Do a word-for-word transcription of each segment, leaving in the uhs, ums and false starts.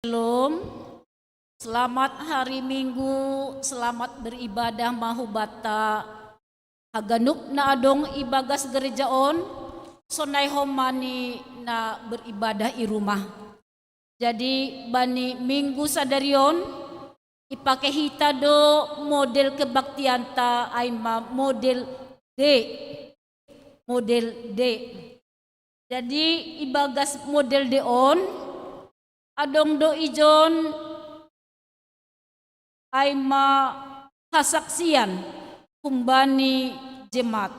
Shalom. Selamat hari Minggu, selamat beribadah ma hubanta. Haganup na adong ibagas gereja on, sonai homa ni na beribadah i rumah. Jadi bani Minggu sadari on, ipake hita do model kebaktianta, ai ma model D. Model D. Jadi ibagas model D on, adong do ijon, ai ma hasaksian humbani jemaat.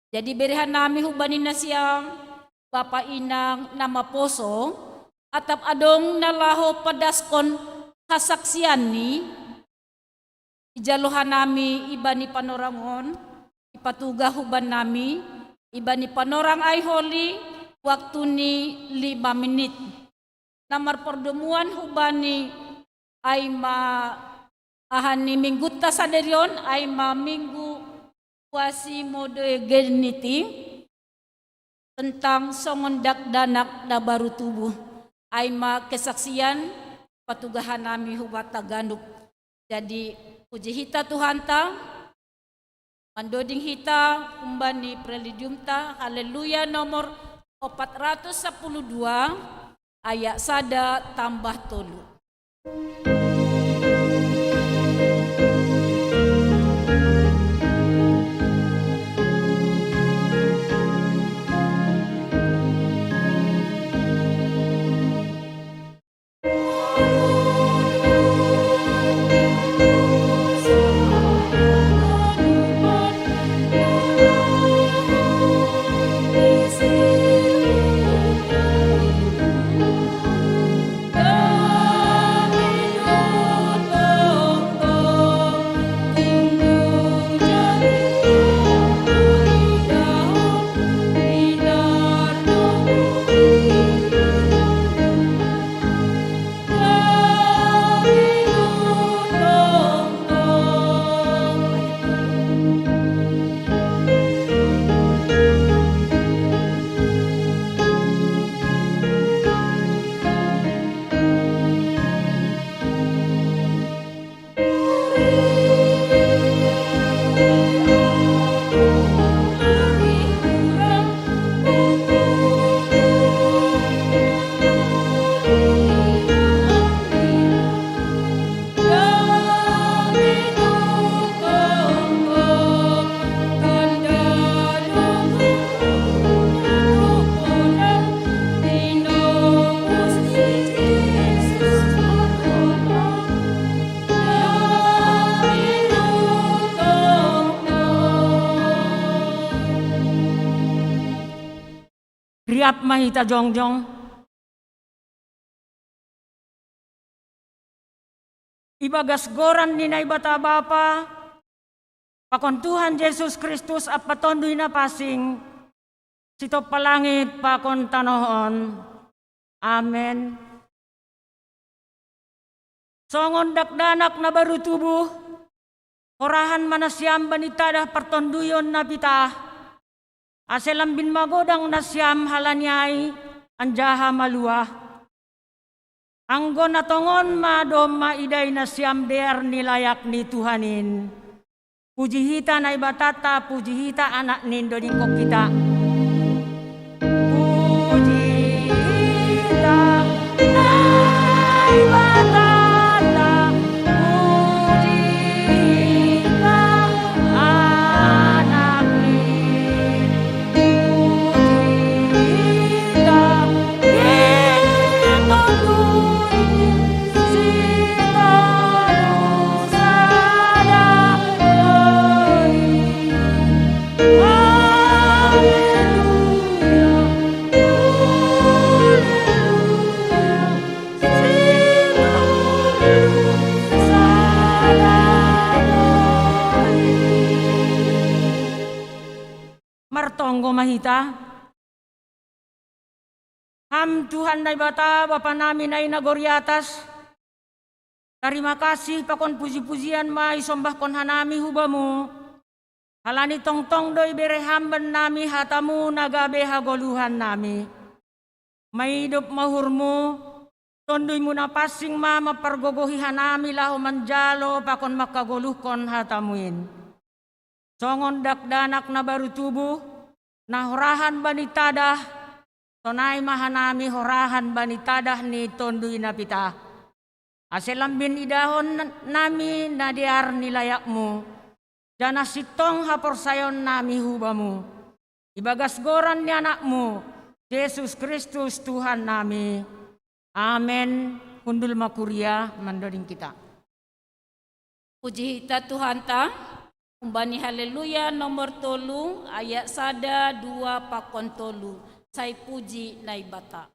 Jadi bere hanami humbani nasiam, bapa inang na maposo, atap adong na laho padaskon hasaksianni, ijalo hanami ibani panorang on, ipatuga huban nami, ibani panorang ai holi, waktu ni lima menit. Na marpardomuan hubani, ai ma aha ni Minggunta sadari on, ai ma Minggu Quasimodogeniti, tentang songon dakdanak na baru tubuh, ai ma kesaksian patuga hanami hubanta ganup. Jadi puji hita Tuhanta, mandoding hita humbani Preliudiumta, Haleluya nomor opat ratus sapuluh dua, ayat sada tambah tolu. Riap ma hita jongjong. Ibagas goran ni Naibata Bapa, pakon Tuhan Jesus Kristus ampa Tonduy Napansing, sitompa langit pakon tanoh on. Amen. Songon dakdanak na baru tubuh, horahan ma nasiam bani tadah partonduyon na pitah, ase lambin magodang nasiam halani ai, anjaha maluah. Anggo na tongon ma domma idai nasiam dear ni layak ni Tuhan in. Puji hita Naibatanta, puji hita Anak ni Dodingkon hita. Puji hita Naibatanta, puji hita Anak ni Martonggo ma hita. Ham Tuhan Naibata, Bapa nami na i nagori atas, tarima kasih pakon puji-pujian ma isombahkon hanami hu Bamu, halani tongtong do ibere Ham bannami hataMu na gabe hagoluhan nami. Maidop ma uhurMu, TonduyMu na pansing ma mampargogohi hanami laho manjalo pakon mangkagoluhkon hataMu in. Songon dakdanak na baru tubu, na horahan bani tadah, sonai ma hanami horahan bani tadah ni Tonduy Napitah. Ase lambin idahon nami na dear ni layakMu, janah sintong haporsayaon nami hu Bamu. Ibagas goran ni AnakMu, Jesus Kristus Tuhan nami. Amen. Hundul ma kuria mandoding kita. Puji hita Tuhanta, humbani Haleluya nomor tolu, ayat sada, dua pakon tolu. Sai puji Naibata.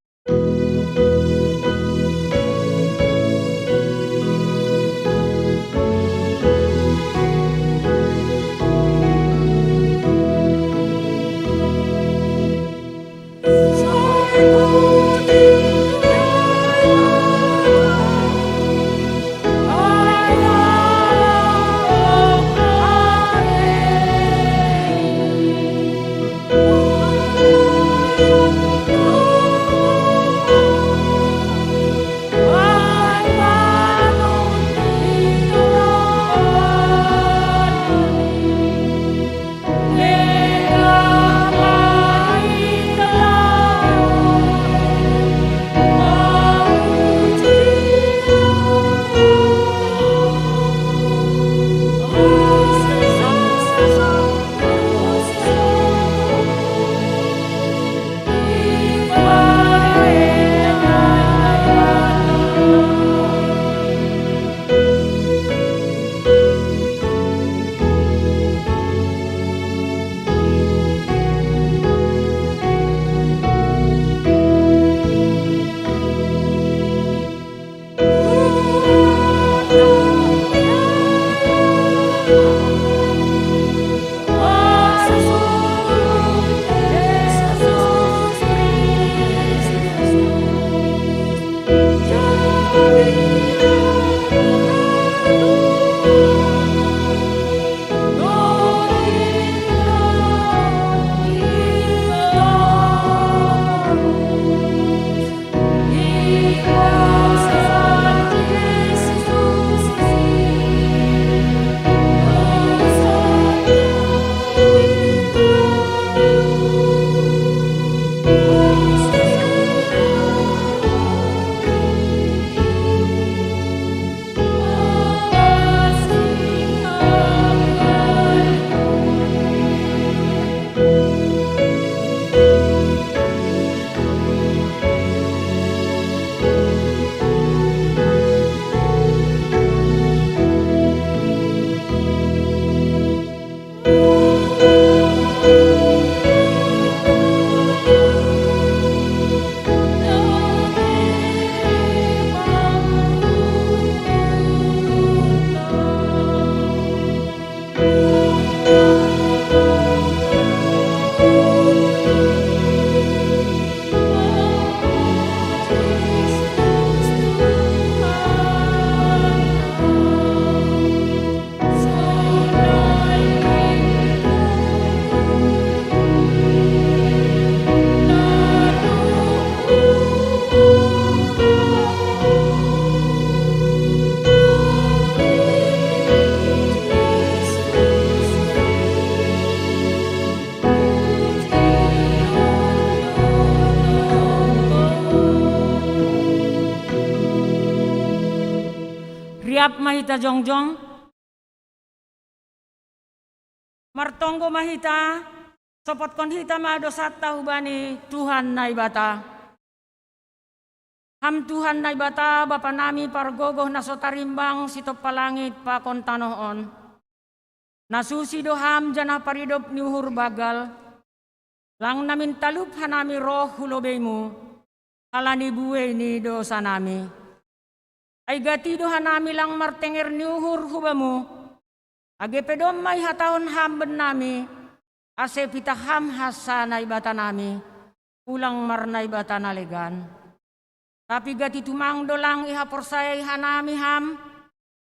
Riap ma hita jongjong. Martonggo ma hita, sopotkon hita ma dosanta hubani Tuhan Naibata. Ham Tuhan Naibata, Bapa nami pargogoh na so tarimbang sitompa langit pakon tanoh on. Na susi do Ham janah paridop ni uhur banggal. Lang namin talup hanami roh hu lobeiMu, halani buei ni dosanami. Ai gati do hanami lang martenger ni uhur hu Bamu, age pe domma ihatahon Ham bennami, ase pitah Ham hansa Naibatanami, ulang marnaibata na legan. Tapi gati tumang do lang ihaporsayai hanami Ham,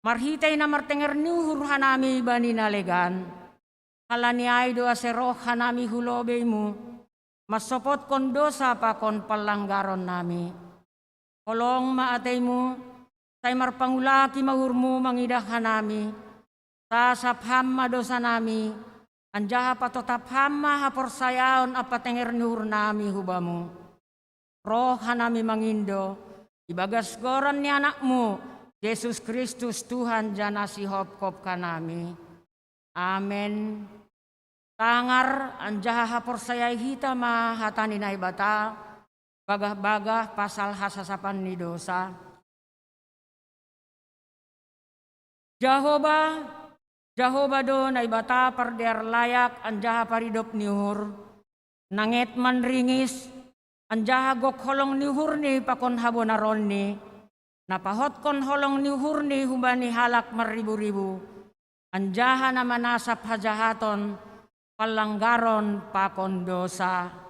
marhitei na martenger ni uhur hanami bani na legan. Halani ai do ase roh hanami hu lobeiMu, mansopotkon dosa pakon panlanggaronnami. Holong ma ateimu, sai marpangulaki ma uhurmu mangidah hanami. Sasap ham ma dosanami, anjaha patotap ham ma haporsayaon ampa tenger ni uhurnami hu Bamu. Roh hanami mangindo, ibagas goran ni Anakmu, Jesus Kristus Tuhan ja na sihopkop hanami. Amen. Tangar anjaha haporsayai hita ma hata ni Naibata, bagah-bagah pasal hasasapan ni dosa. Jahowa, Jahowa do Naibata pardear layak anjaha paridop ni uhur, na nget manringis, anjaha gok holong ni uhurni pakon habonaronni, na pahotkon holong ni uhurni humbani halak marribu-ribu, anjaha na manasap hajahaton, panlanggaron pakon dosa.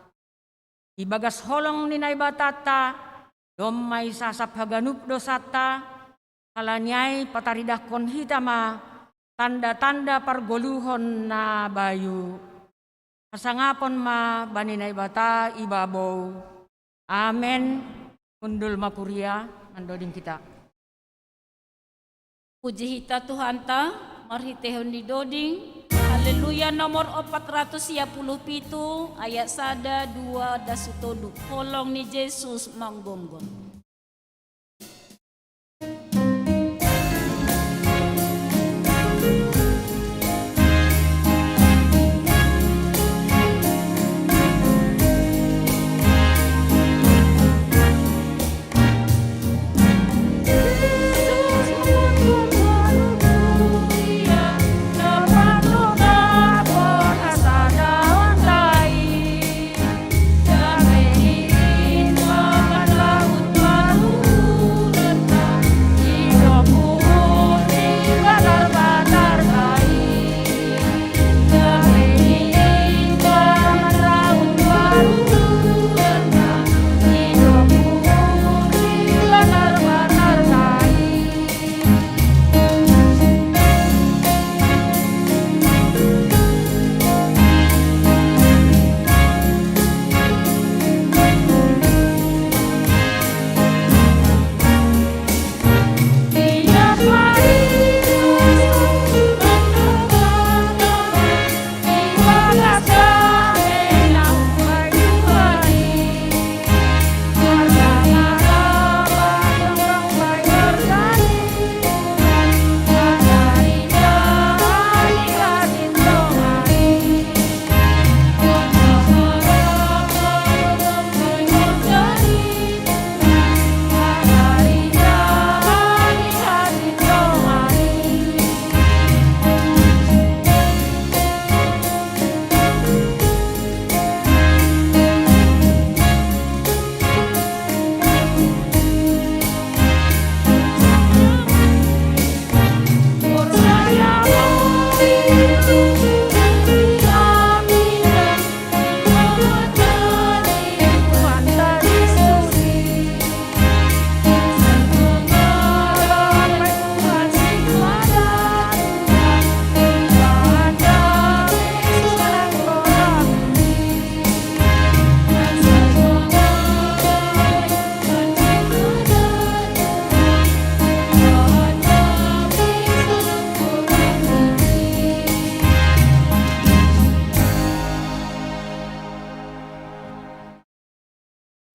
Ibagas holong ni Naibatanta, domma isasap haganup dosanta, halani ai pataridahkon hita ma tanda-tanda pargoluhon na bayu. Hasangapon ma bani Naibata ibabou. Amen. Hundul ma kuria, mandoding hita. Puji hita Tuhanta, marhiteihon ni doding. Haleluya nomor opat ratus sia puluh pitu, ayat sada, dua, das tolu. Holong ni Jesus manggomgom.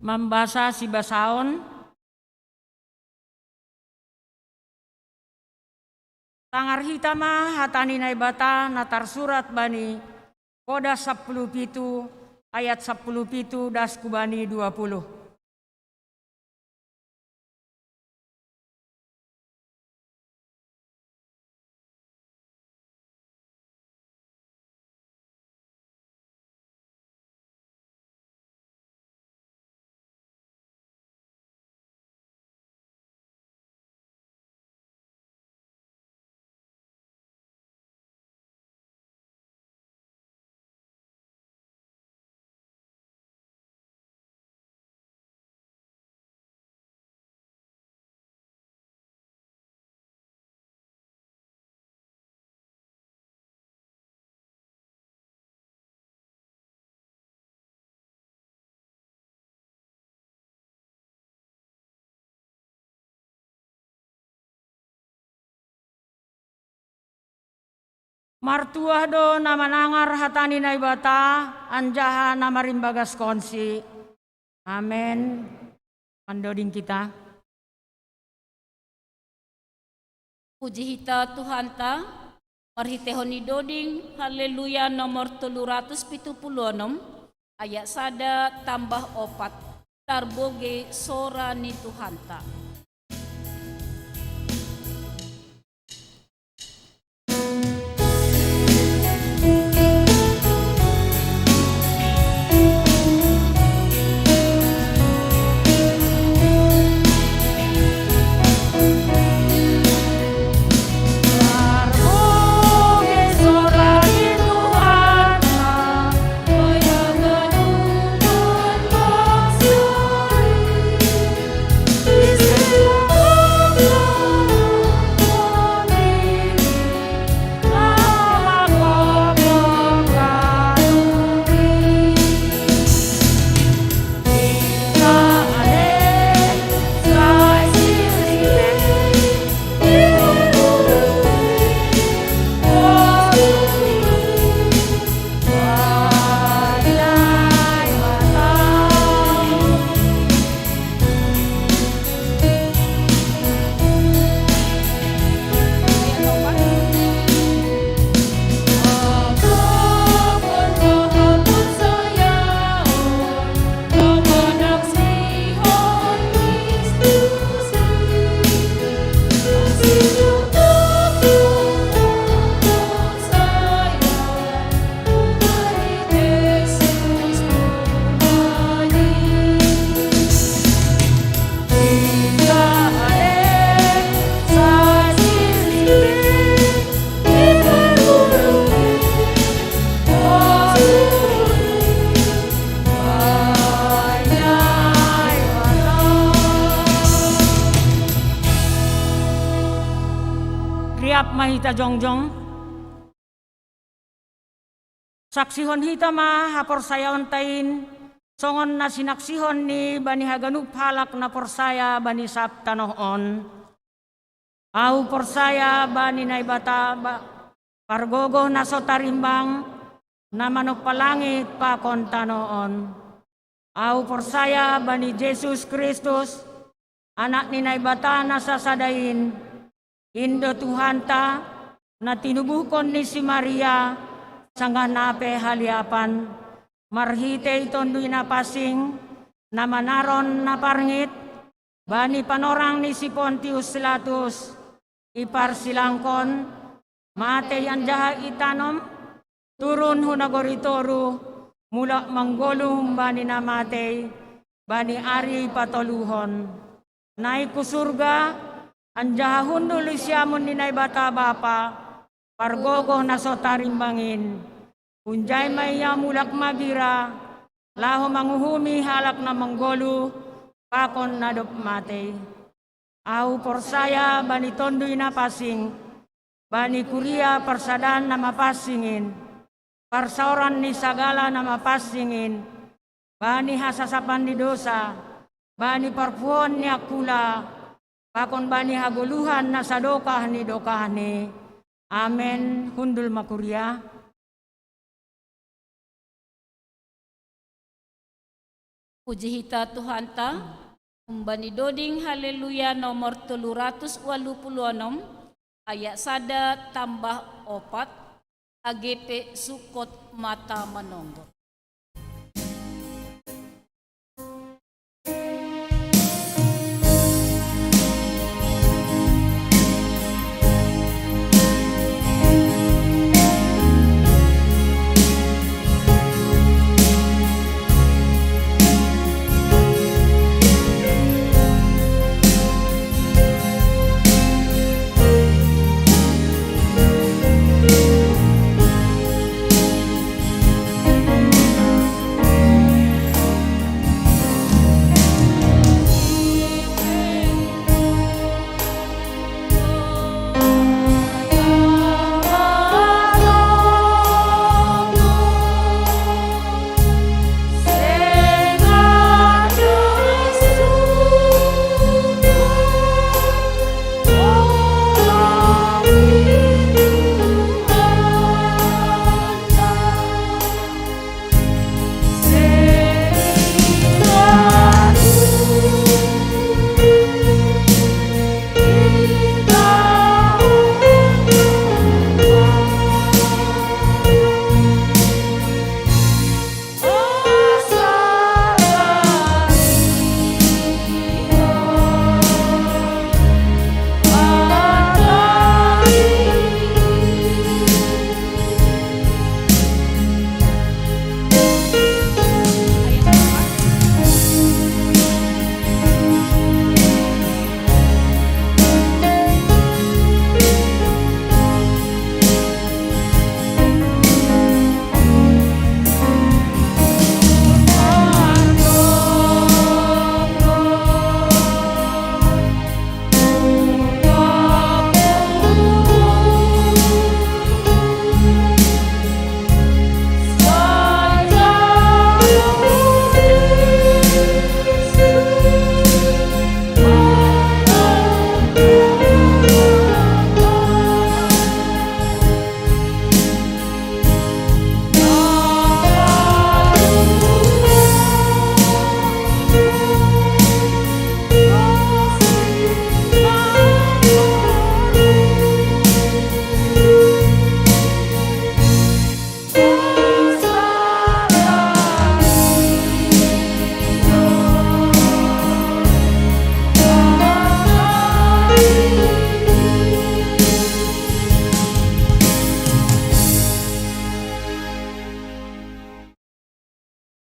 Mambasa sibasaon. Tangar hita ma hata ni Naibata na tarsurat bani Koda sampulu pitu, ayat sampulu pitu das hu bani dua puluh. Martuah do na manangar hata ni Naibata, anjaha na marimbagaskonsi. Amen. Mandoding hita. Puji hita Tuhanta, marhiteihon ni doding Haleluya nomor tolu ratus pitu puluh onom, ayat sada tambah opat, tarbogei sora ni Tuhanta. Riap ma hita jongjong. Saksihon hita ma haporsayaonta in, songon na sinaksihon ni bani haganup halak na porsaya bani sab tanoh on. Ahu porsaya bani Naibata ba-, pargogoh na so tarimbang, na manompa langit pakon tanoh on. Ahu porsaya bani Jesus Kristus, Anak ni Naibata na sasada in, in do Tuhanta, na tinubuhkon ni si Maria, sanggah na pe haliapan, marhitei Tonduy Na Pansing, na manaron na parngit, bani panorang ni si Pontius Pilatus, iparsilangkon, matei anjaha itanom, turun hu nagori toruh, mulak manggoluh humbani na matei, bani ari patoluhon. Naik hu surga, anjaha hundul di siamun ni Naibata Bapa, pargogoh na so tarimbang in. Hunjai ma ia mulak magira, laho manguhumi halak na manggoluh, pakon na dob matei. Ahu porsaya bani Tonduy Na Pansing, bani kuria parsadaan na mapansing in, parsaoran ni sagala na mapansing in, bani hasasapan ni dosa, bani parpuhoon ni angkula, pakon bani hagoluhan na sadokah ni dokahni. Amen. Hundul ma kuria. Puji hita Tuhanta, humbani doding Haleluya nomor tolu ratus ualu puluh onom, ayat sada tambah opat, age pe sukot mata manonggot.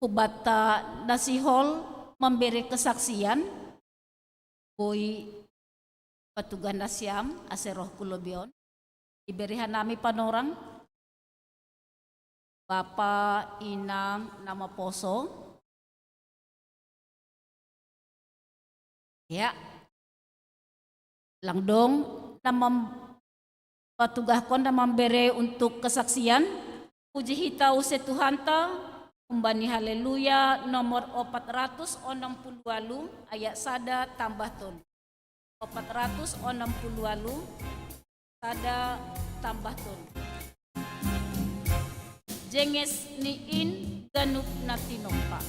Bata nasihol memberi kesaksian, boi patugan nasiam ase roh ku lobion. Iberi hanami panorang, Bapa, Inang, nama poso. Ya, langdong, nama patugahkon na mambere untuk kesaksian. Puji hita use Tuhanta, umbani Haleluya nomor opat ratus onom puluh walu ayat sada tambah tolu. Opat ratus onom puluh walu, sada tambah tolu. Jenges ni in ganup na tinompa.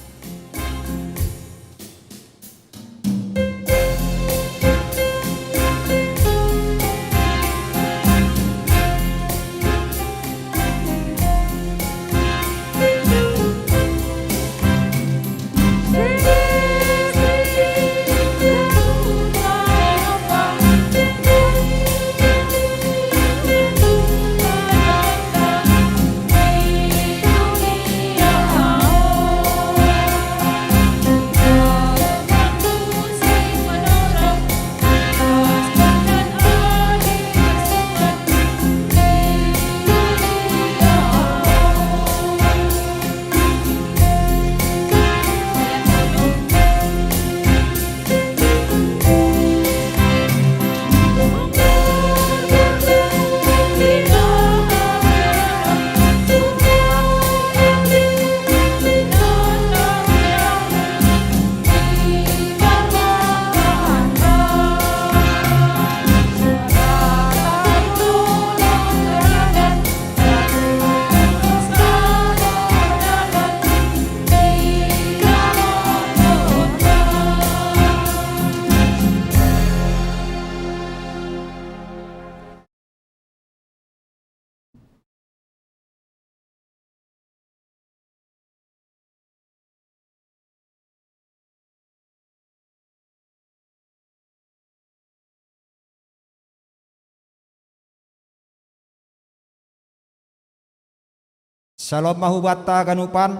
Salom ma hubanta ganupan,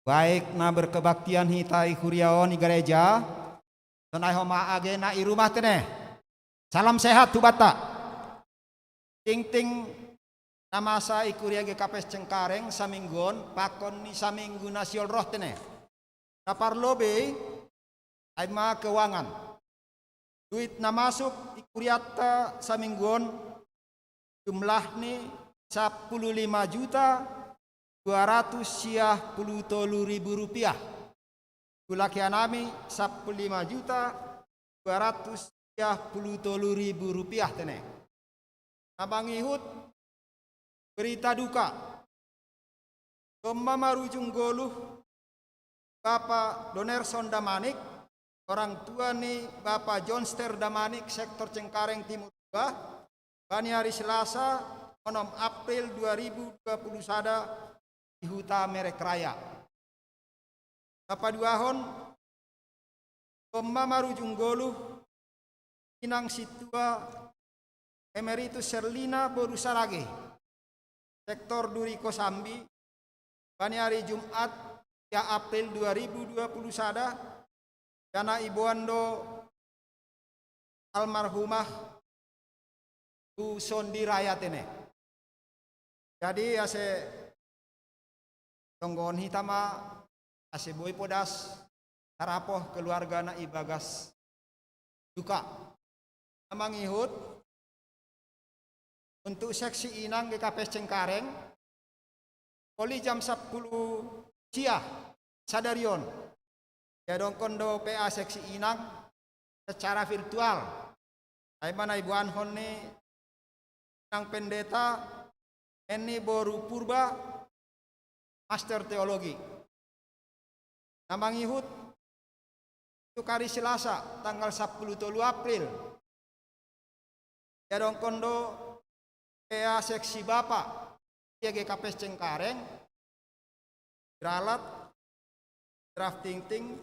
baik na berkebaktian hita i kuria on i gareja, sonai homa age na i rumah tene. Salam sehat hubanta. Tingting na masa i kuria G K P S Cengkareng saminggu on, pakon ni saminggu na siol roh tene. Na parlobei, ai ma keuangan. Duit na masuk i kuriatta saminggu on jumlahni sampulu lima juta dua ratus sia puluh tolu ribu rupiah. Gulaki hanami sampulu lima juta dua ratus sia puluh tolu ribu rupiah tene. Na mangihut berita duka. Domma marujung goluh Bapa Donerson Damanik, orang tua ni Bapa Jonster Damanik, sektor Cengkareng Timur dua, bani hari Selasa, onom April dua ribu dua puluh sada, di Huta Merek Raya. Tapaduahon, domma marujung goluh, Inang Sintua Emeritus Serlina boru Sarage, sektor Duri Kosambi, bani hari Jumat, sia April dua ribu dua puluh sada, jana iboan do almarhumah tu Sondi Raya tene. Jadi ase tonggohon hita ma ase boi podas tarapoh keluargana ibagas duka. Na mangihut untuk seksi inang G K P S Cengkareng, poli jam sampulu sia sadari on. Diadongkon do P A seksi inang secara virtual. Ai ma na iboanhon ni inang pendeta, en ni boru Purba, master teologi. Na mangihut tu hari Selasa tanggal sampulu tolu April, diadongkon do P A seksi bapa, ia G K P S Cengkareng, ralat, drafting ting,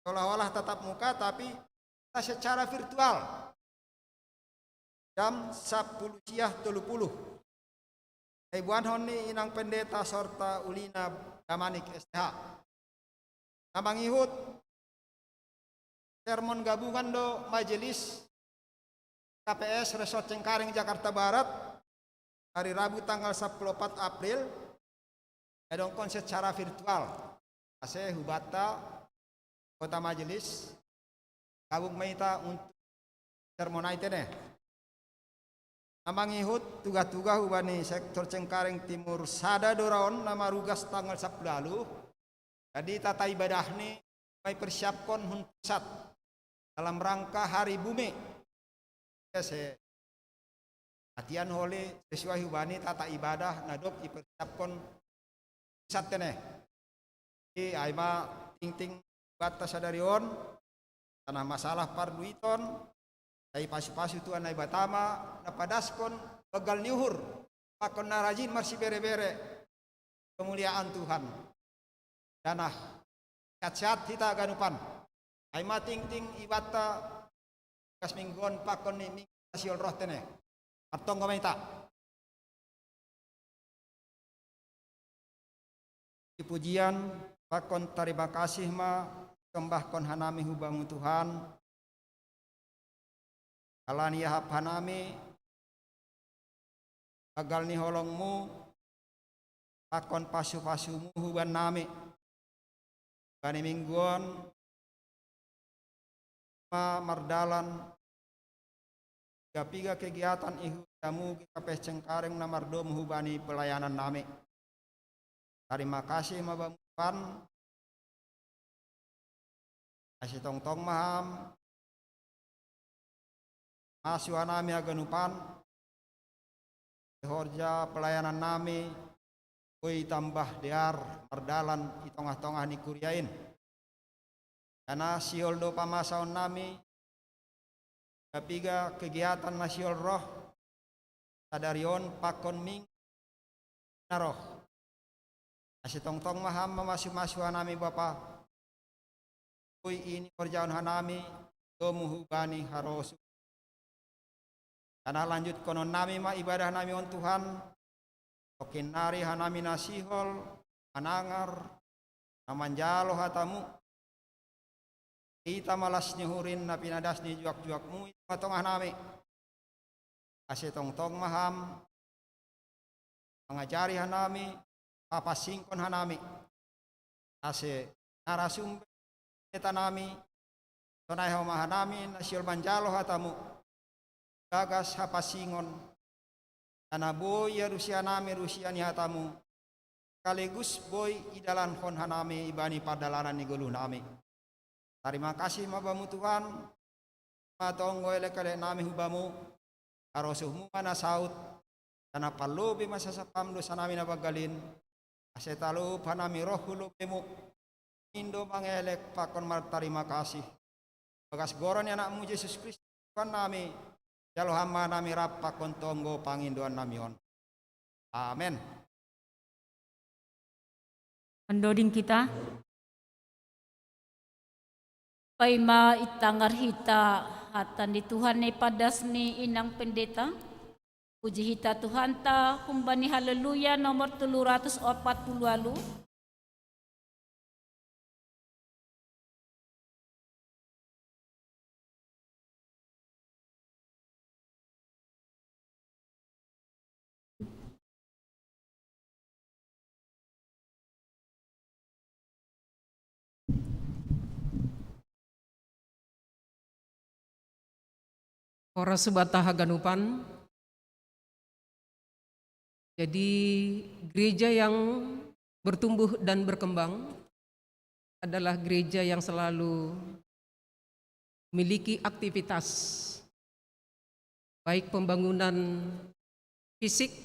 seolah-olah tatap muka, tapi secara virtual. Jam sampulu sia tolu puluh. Kaibuanhon ni inang pendeta sorta ulina Damanik S T H. Na mangihut sermon gabungan do majelis K P S Resort Cengkareng Jakarta Barat, hari Rabu tanggal sepuluh empat April, adongkon secara virtual. Ase hubata kota majelis, gabung ma hita untuk sermon ai tene. Na mangihut tuga-tuga hubani sektor Cengkareng Timur sada do raon na marugas tanggal sepuluh alu. Jadi tata ibadahni ma ipersiapkon hun pusat dalam rangka hari bumi. Ase latihan holi sesuai hubani tata ibadah na dob ipersiapkon pusat tene. Jadi ai ma tingting banta sadari on, tanah masalah parduiton, sai pasu-pasu Tuhan Naibata ma na padaskon banggal ni uhur, pakon na rajin marsibere-bere kemuliaan Tuhan. Janah sehat-sehat hita ganupan. Ai ma tingting ibanta bagas mingguon pakon ni minggu na sihol roh tene. Martonggo ma hita. Pujian pakon tarima kasih ma sombahkon hanami hu Bamu Tuhan, halani iahap hanami banggal ni holong-Mu pakon pasu-pasu-Mu hubannami. Bani mingguon ma mardalan piga-piga kegiatan ihut damu G K P S Cengkareng na mardomu hubani pelayanannami. Tarima kasih ma Bamu Tuhan, ase tongtong ma Ham mamasu hanami haganupan, horja pelayanannami boi tambah dear mardalan i tongah-tongah ni kuria in. Karna sihol do pamasaonnami piga-piga kegiatan na sihol roh sadari on pakon minggu na roh. Ase tongtong ma Ham mamasu-masu hanami Bapa, boi i nihorjahon hanami domu hubani harosuh. Karna lanjutkononnami ma ibadahnami on Tuhan, tongkin nari hanami na sihol manangar, na manjalo hata-Mu. Hita ma las ni uhur in na pinadas ni juak-juak-Mu i tongah-tongah nami. Ase tongtong ma Ham mangajari hanami, papansingkon hanami. Ase narasumber pandetanami, sonai homa hanami na sihol manjalo hata-Mu, bagas hapansingon, na boi ialusi hanami rusia ni hata-Mu, sekaligus boi idalankon hanami ibani pardalanan ni goluhnami. Tarima kasih ma Bamu Tuhan, ma tonggo elek-eleknami hu Bamu, harosuh-Mu ma na saut, karna parlobei ma sasapam dosanami na banggal in, ase talup hanami roh hu lobei-Mu, indo mangelek pakon martarima kasih. Bagas goran ni Anak-Mu Jesus Kristus Tuhannami, jalo Ham ma hanami rap pakon tonggo pangindoannami on. Amen. Mandoding hita. Paima itangar hita hata ni Tuhan na ipadas ni inang pendeta. Puji hita Tuhanta humbani Haleluya nomor tolu ratus opat puluh alu. Horas banta haganupan. Jadi, gereja yang bertumbuh dan berkembang adalah gereja yang selalu memiliki aktivitas, baik pembangunan fisik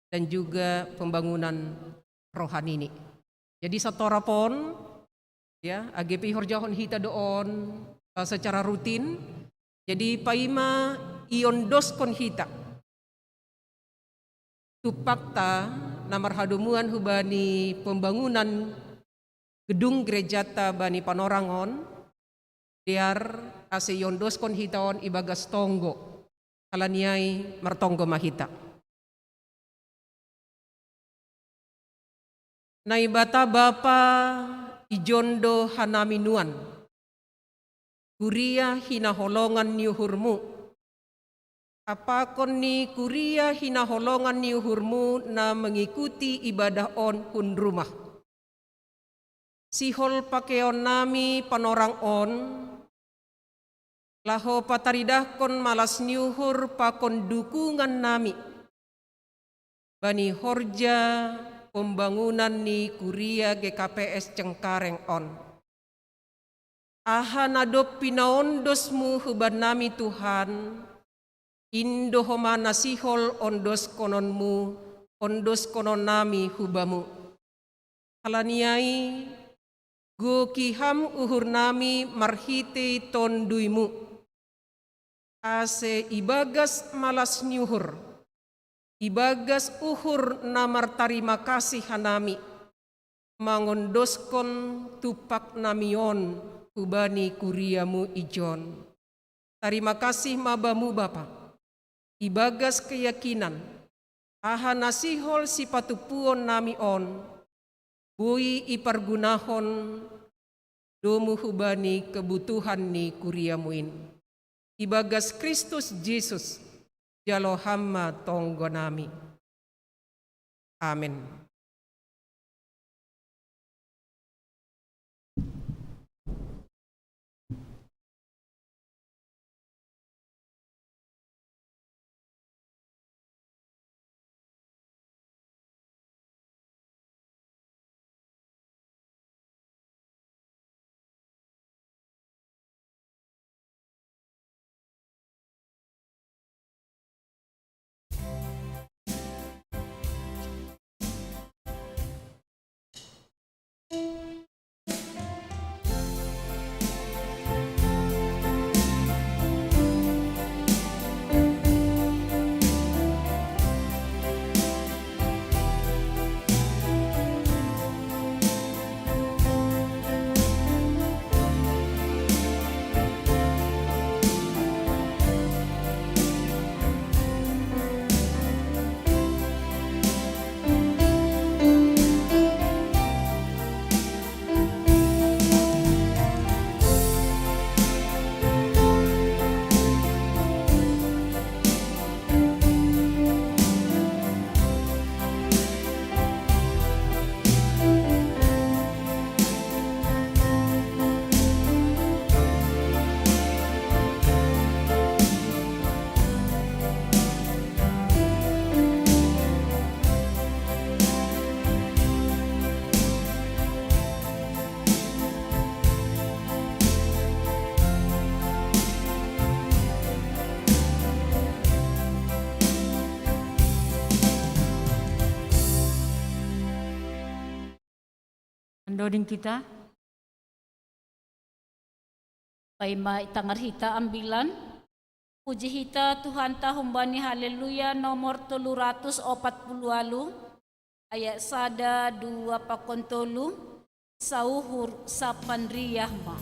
dan juga pembangunan rohani ini. Jadi, satorop on, ya, age pe ihorjahon hita do on, eh, secara rutin. Jadi, paima iondoskon hita tumpakta na marhadomuan hubani pembangunan gedung gerejata bani panorang on, dear ase iondoskon hita on ibagas tonggo. Halani ai martonggo ma hita. Naibata Bapa, ijon do hanami nuan. Kuria hinaholongan ni uhurmu. Apakon ni kuria hinaholongan ni uhurmu na mengikuti ibadah on hun rumah. Sihol pakeon nami panorang on, laho pataridahkon malas ni uhur pakon dukungan nami bani horja pembangunan ni kuria G K P S Cengkareng on. Aha na dob pinaondosmu hubannami Tuhan, indo homa na sihol ondoskononmu, ondoskononnami hubamu. Halani ai, goki ham uhurnami marhitei tonduymu. Ase ibagas malas ni uhur, ibagas uhur na martarima kasih hanami, mangondoskon tumpaknami on hubani kuriamu ijon. Tarima kasih ma bamu Bapa, ibagas keyakinan, aha na sihol sipatumpuon nami on, boi ipargunahon domu hubani kebutuhan ni kuriamu in. Ibagas Kristus Jesus, jalo ham ma tonggo nami. Amin. Mandoding hita. Paima itangar hita ambilan. Puji hita Tuhanta humbani Haleluya nomor tolu ratus opat puluh walu, ayat sada, dua pakon tolu, sauhur sapan riah ma.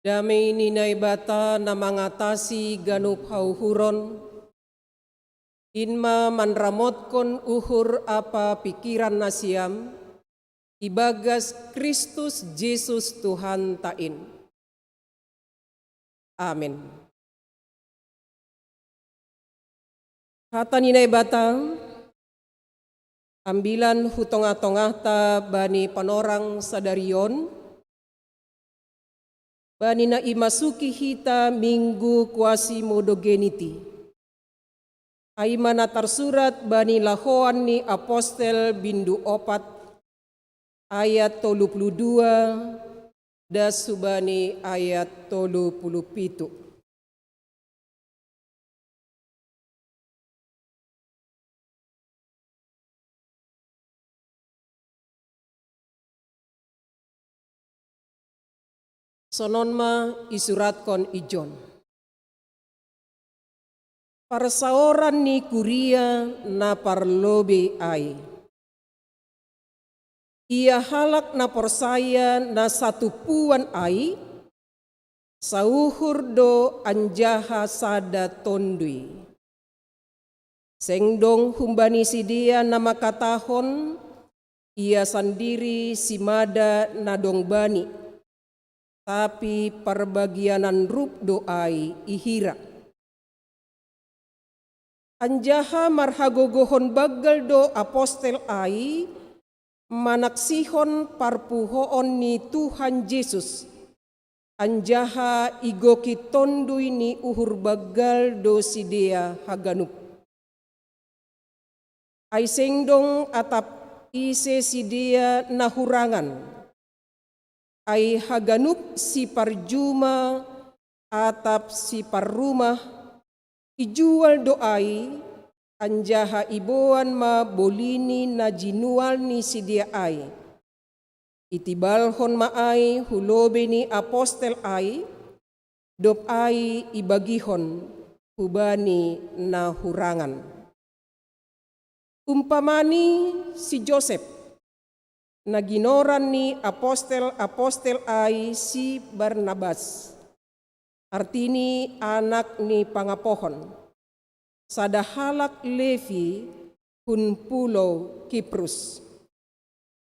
Damei ni Naibata na mangatasi ganup hauhuron, in ma manramotkon uhur ampa pikiran nasiam, ibagas Kristus Jesus Tuhanta in. Amin. Hata ni Naibata, ambilan hu tongah-tongahta bani panorang sadari on, bani na imasuki hita Minggu Quasimodogeniti. Ai ma na tarsurat bani lahoan ni Apostel bindu opat, ayat tolu puluh dua, das hubani ayat tolu puluh pitu. Sonon ma isuratkon i John. Parsaoran ni kuria na parlobei ai. Ia halak na porsaya na satumpuan ai, sauhur do anjaha sada tondui. Seng dong humbani sidea na mangkatahon, ia sandiri simada na dong bani, tapi parbagianan rup do ai i hira. Anjaha marhagogohon banggal do apostel ai manaksihon parpuhoon ni Tuhan Jesus, anjaha igoki tondui ni uhur banggal do sidea haganup. Ai seng dong atap ise sidea na hurangan. Ai haganup siparjuma atap siparrumah, ijual do ai, anjaha iboan ma bolini na jinual ni sidea ai. Itibalhon ma ai hu lobei ni apostel ai, dob ai ibagihon hubani na hurangan. Umpamani si Josep, na ginoran ni apostel-apostel ai si Barnabas, artini anak ni pangapohon, sada halak Levi hun pulou Kiprus.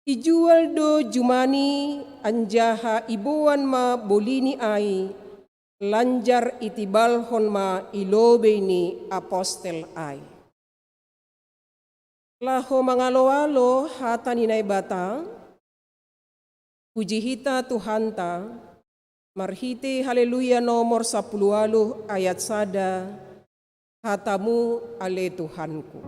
Ijual do jumani anjaha iboan ma bolini ai, lanjar itibalhon ma i lobei ni apostel ai. Laho mangalo-alo hata ni Naibata, puji hita Tuhanta, marhite Haleluya nomor sapuluh waluh ayat sada, hatamu ale Tuhanku.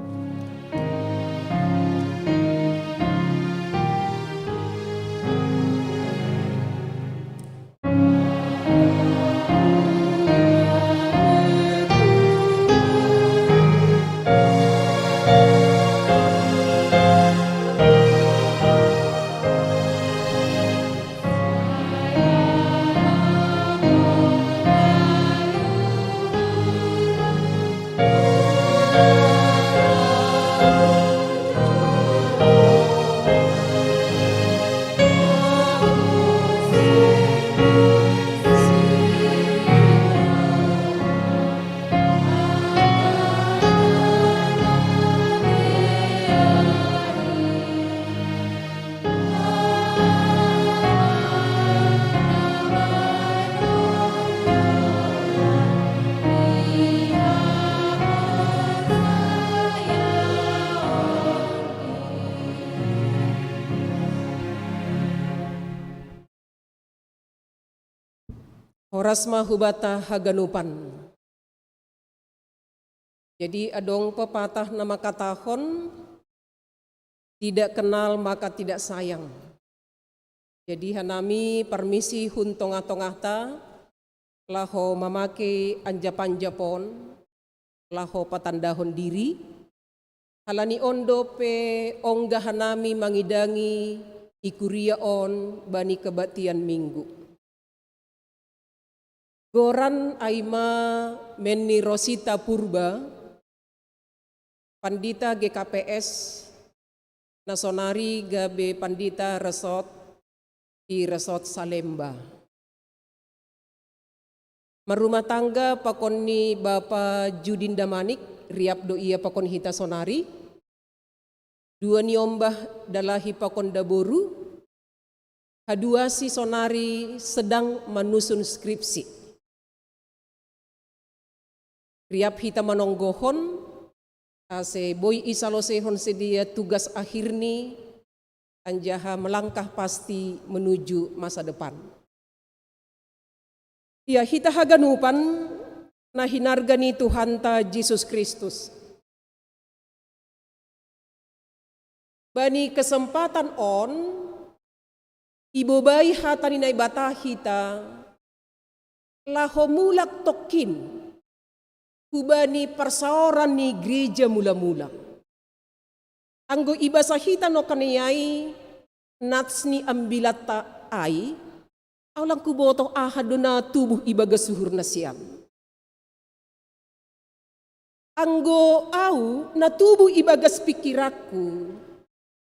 Horas ma hubata haganupan. Jadi adong pepatah na mangkatahon, tidak kenal maka tidak sayang. Jadi hanami parmisi hun tongah-tongahta, laho mamake anjap-anjap on, laho patandahon diri, halani on dope ongga hanami mangidangi i kuria on bani kebaktian Minggu. Goran ai ma Menni Rosita Purba, pandita G K P S, na sonari gabe pandita resort di Resort Salemba. Marumah tangga pakon ni Bapa Judin Damanik, riap do ia pakon hita sonari. Dua ni ombah dalahi pakon daboru, haduasi sonari sedang manusun skripsi. Riap hita manonggohon, ase boi isalosehon sidea tugas akhirni, anjaha melangkah pasti menuju masa depan. Ia hita haganupan na hinarga ni Tuhanta Jesus Kristus. Bani kesempatan on, ibobai hata ni Naibata hita, laho mulak tokkin hubani parsaoran ni gereja mula-mula. Anggo ibasa hita nongkan ni ai, nats ni ambilatta ai, au lang kubotoh aha do na tubuh ibagas uhur nasiam. Anggo au na tubuh ibagas pikiranku,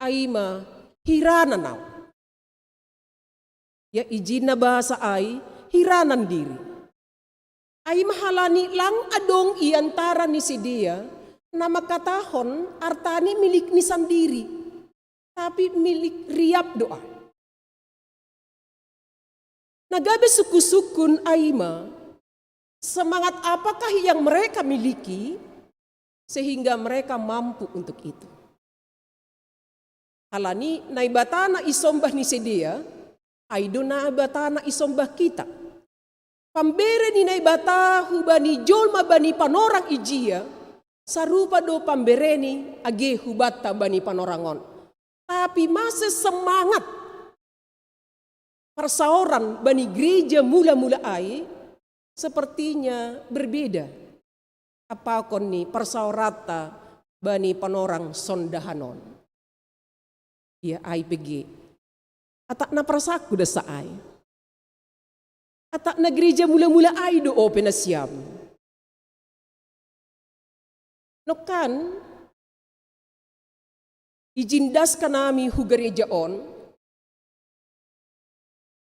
ai ma hiranan au. Ia ijin na bahasa ai, hiranan diri. Ai ma halani lang adong i antara ni sidea na mangkatahon artani milik ni sandiri, tapi milik riap do ai. Na gabe sungkun-sungkun ai ma, semangat apakah yang mereka miliki sehingga mereka mampu untuk itu? Halani Naibata na isombah ni sidea, ai do Naibata na isombah hita. Pambere ni Naibata hubani jolma bani panorang ijia, sarupa do pambereni age hubanta bani panorang on. Tapi mase semangat parsaoran bani gereja mula-mula ai sepertinya berbeda. Apakon ni parsaoranta bani panorang sondahan on. Ia ai pege. Atak na parsaku dasa ai. Atak na gereja mula-mula ai do ope nasiam. Nongkan ijin das hanami hu gereja on,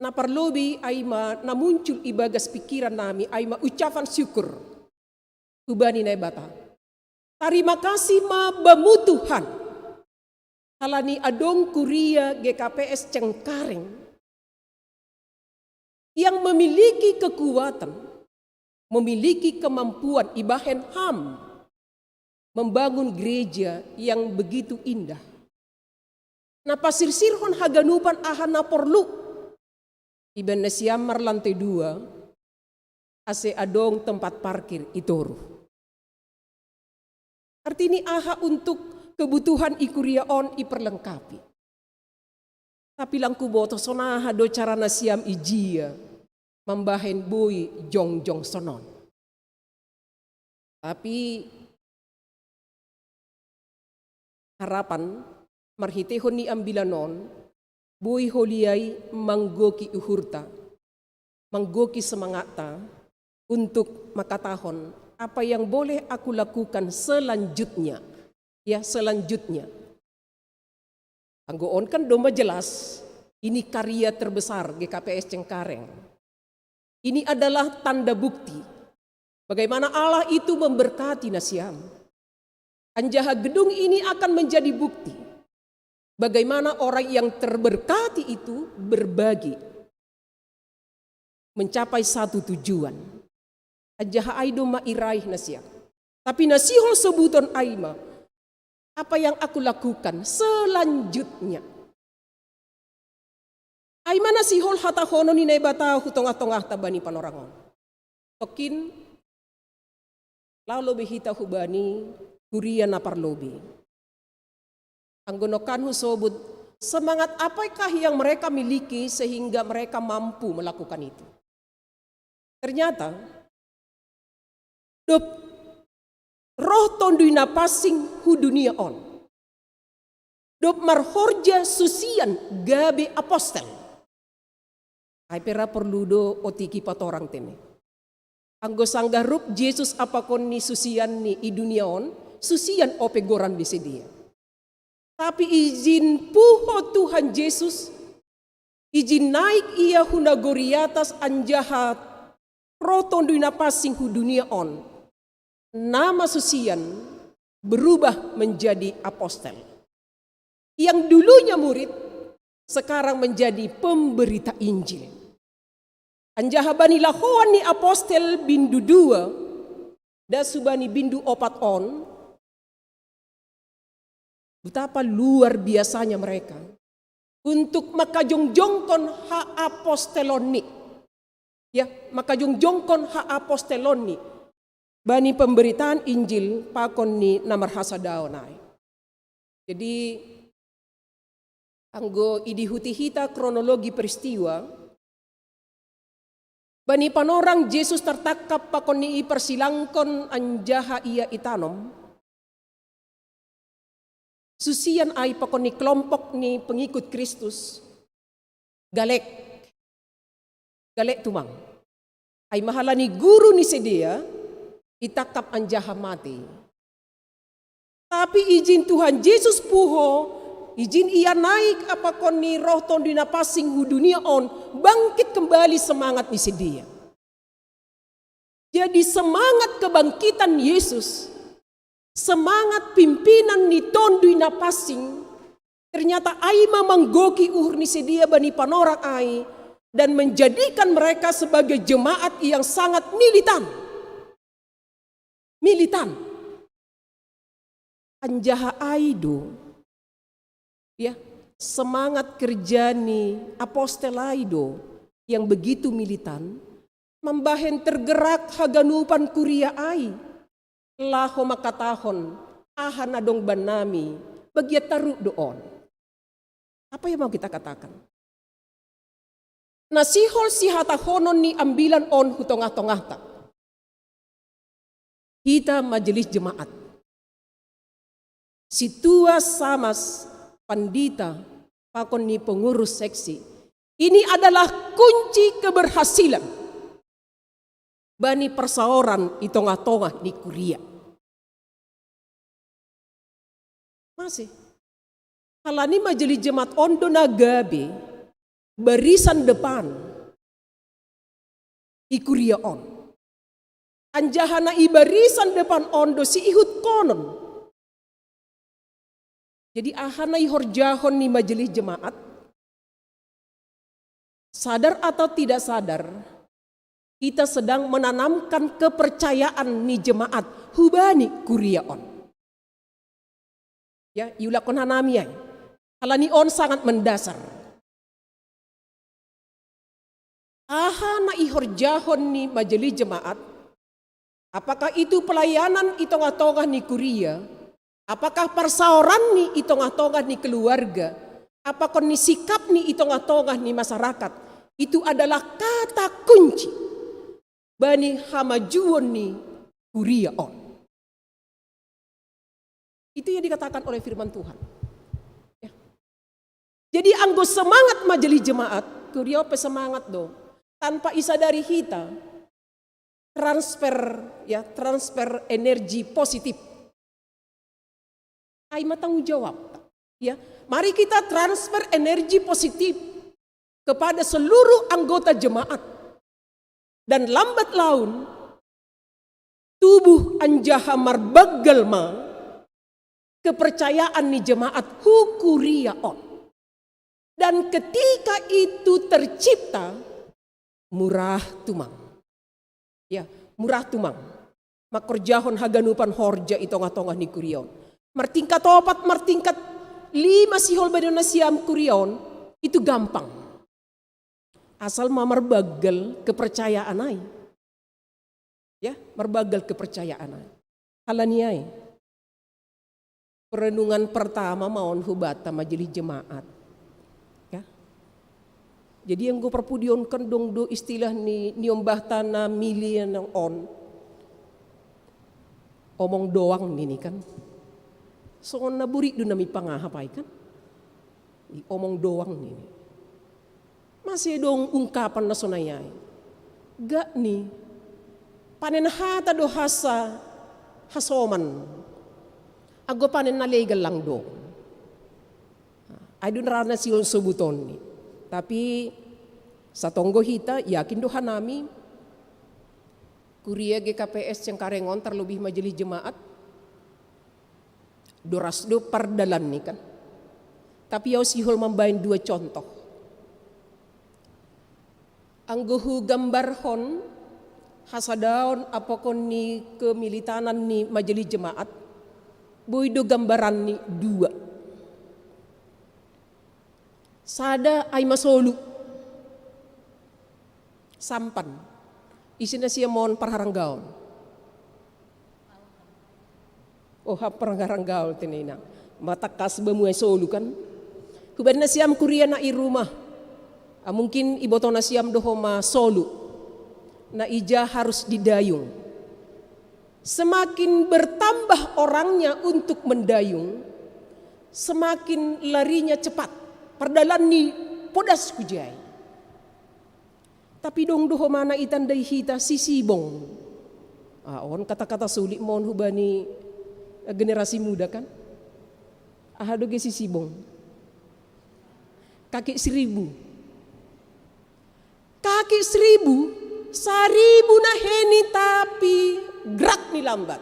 na parlobei ai ma na muncul ibagas pikiran nami ai ma ucapan syukur hubani Naibata. Tarima kasih ma Bamu Tuhan. Halani adong kuria G K P S Cengkareng yang memiliki kekuatan, memiliki kemampuan ibahen ham membangun gereja yang begitu indah. Na pasirsirhon haganupan aha na porlu. Iban nasiam marlantai dua, ase adong tempat parkir i toru. Artini aha untuk kebutuhan i kuria on iperlengkapi. Tapi lang kubotoh sonaha do cara nasiam ijia mambahen boi jongjong sonon. Tapi harapan marhiteihon ni ambilan on, boi holiai manggoki uhurta, manggoki semangatta untuk mangkatahon apa yang boleh aku lakukan selanjutnya. Ya, selanjutnya. Anggo on kan domma jelas, ini karya terbesar G K P S Cengkareng. Ini adalah tanda bukti bagaimana Allah itu memberkati nasiam. Anjaha gedung ini akan menjadi bukti bagaimana orang yang terberkati itu berbagi mencapai satu tujuan. Anjaha ai domma iraih nasiam. Tapi na sihol sobuton ai ma, apa yang aku lakukan selanjutnya? Ai ma na sihol hatahonon ni Naibata hu tongah-tongahta bani panorang on. Tokkin laho lobei hita hubani kuria na parlobei. Anggo nongkan husobut, semangat apakah yang mereka miliki sehingga mereka mampu melakukan itu? Ternyata dob roh Tonduy Napansing hu dunia on, dob marhorja susian gabe apostel. Ai pe ra porlu do otik i patorang tene. Anggo sanggah rup Jesus apakon ni susianni i dunia on, susian ope goran ni sidea. Tapi ijin puho Tuhan Jesus, ijin naik ia hu nagori atas anjaha Roh Tonduy Napasing hu dunia on, nama susian berubah menjadi apostel. Yang dulunya murid sekarang menjadi pemberita Injil. Anjaha bani lahoan ni apostel bindu dua, dasu bani bindu opat on, betapa luar biasanya mereka untuk makajongjongkon haapostelonni. Ya, makajongjongkon haapostelonni bani pemberitaan Injil pakon ni na marhasadaon ai. Jadi, anggo idihuti hita kronologi peristiwa, bani panorang Jesus tartangkap pakon ni iparsilangkon anjaha ia itanom, susian ai pakon ni kelompok ni pengikut Kristus, galek. Galek tumang. Ai ma halani guru ni sidea, itangkap anjaha mate. Tapi ijin Tuhan Jesus puho, ijin ia naik pakon ni Roh Tonduy Napasing hu dunia on, bangkit kembali semangat ni sidea. Jadi semangat kebangkitan Yesus, semangat pimpinan ni Tonduy Napasing, ternyata ai ma manggohi uhur ni sidea bani panorang ai dan menjadikan mereka sebagai jemaat yang sangat militan. Militan. Anjaha ai do, ya, semangat kerja ni apostel ai do yang begitu militan, mambahen tergerak haganupan kuria ai, laho mangkatahon, aha na dong bannami, bagian taruk do on. Apa yang mau kita katakan? Na sihol sihatahonon ni ambilan on hu tongah-tongahta. Hita majelis jemaat, sintua, samas, pandita, pakon ni pengurus seksi, ini adalah kunci keberhasilan bani persaoran i tongah-tongah ni kuria. Masih. Halani majelis jemaat on do na gabe barisan depan i kuria on. Anjaha na i barisan depan on do siihutkonon. Jadi aha na ihorjahon ni majelis jemaat, sadar atau tidak sadar, kita sedang menanamkan kepercayaan ni jemaat hubani kuria on. Ya, iulakkon hanami ai. Halani on sangat mendasar. Aha na ihorjahon ni majelis jemaat? Apakah itu pelayanan i tongah-tongah ni kuria? Apakah parsaoranni i tongah-tongah ni keluarga? Apakah ni sikapni i tongah-tongah ni masyarakat? Itu adalah kata kunci bani hamajuon ni kuria on. Itu yang dikatakan oleh firman Tuhan. Ya. Jadi anggo semangat majelis jemaat, kuria on pe semangat do. Tanpa isadari hita, transfer, ya, transfer energi positif. Ai ma tanggung jawab. Ya, mari kita transfer energi positif kepada seluruh anggota jemaat. Dan lambat laun, tubuh anjaha marbanggal ma kepercayaan ni jemaat hu kuria on. Dan ketika itu tercipta, murah tumang. Ya, murah tumang. Mangkorjahon haganupan horja i tongah-tongah ni kuria on. Martingkat opat, martingkat lima sihol bani on nasiam kuria on, itu gampang. Asal ma marbanggal kepercayaan ai. Ya, marbanggal kepercayaan ai. Halani ai. Perenungan pertama ma on hu banta majelis jemaat. Ya. Jadi anggo parpudionkan dong do istilah ni, ni ombahta na milenial on. Omong doang nini kan. Songon na borit do nami pangahap ai kan. Di omong doang nini. Masih dong ungkapan na sonai ai. Gak ni. Panen hata do hasa hasoman. Anggo panen na legal lang do. Ai do na rana sihol sobuton ni. Tapi satonggo hita yakin do hanami Kuria G K P S Cengkareng on, terlebih majelis jemaat, doras do pardalan ni kan. Tapi au sihol mambaen dua contoh. Anggo hugambarhon hasadaon apokon ni kemilitanan ni majelis jemaat, boi do gambaran ni dua. Sada ai ma solu. Sampan. Isi na siam on parharanggaon. Oh, hap parharanggaon tenena. Matakas bamu ai solu kan. Hubaen nasiam kuria na i rumah. Ah, mungkin iboto nasiam do homa solu. Na ija harus didayung. Semakin bertambah orangnya untuk mendayung, semakin larinya cepat. Pardalan ni podas hujai. Tapi dong do homa na itandai hita sisibong. Ah, on kata-kata sulit mon hubani, eh, generasi muda kan. Aha do ge sisibong? Kaki seribu. Kaki seribu, saribu na heni tapi gerak ni lambat.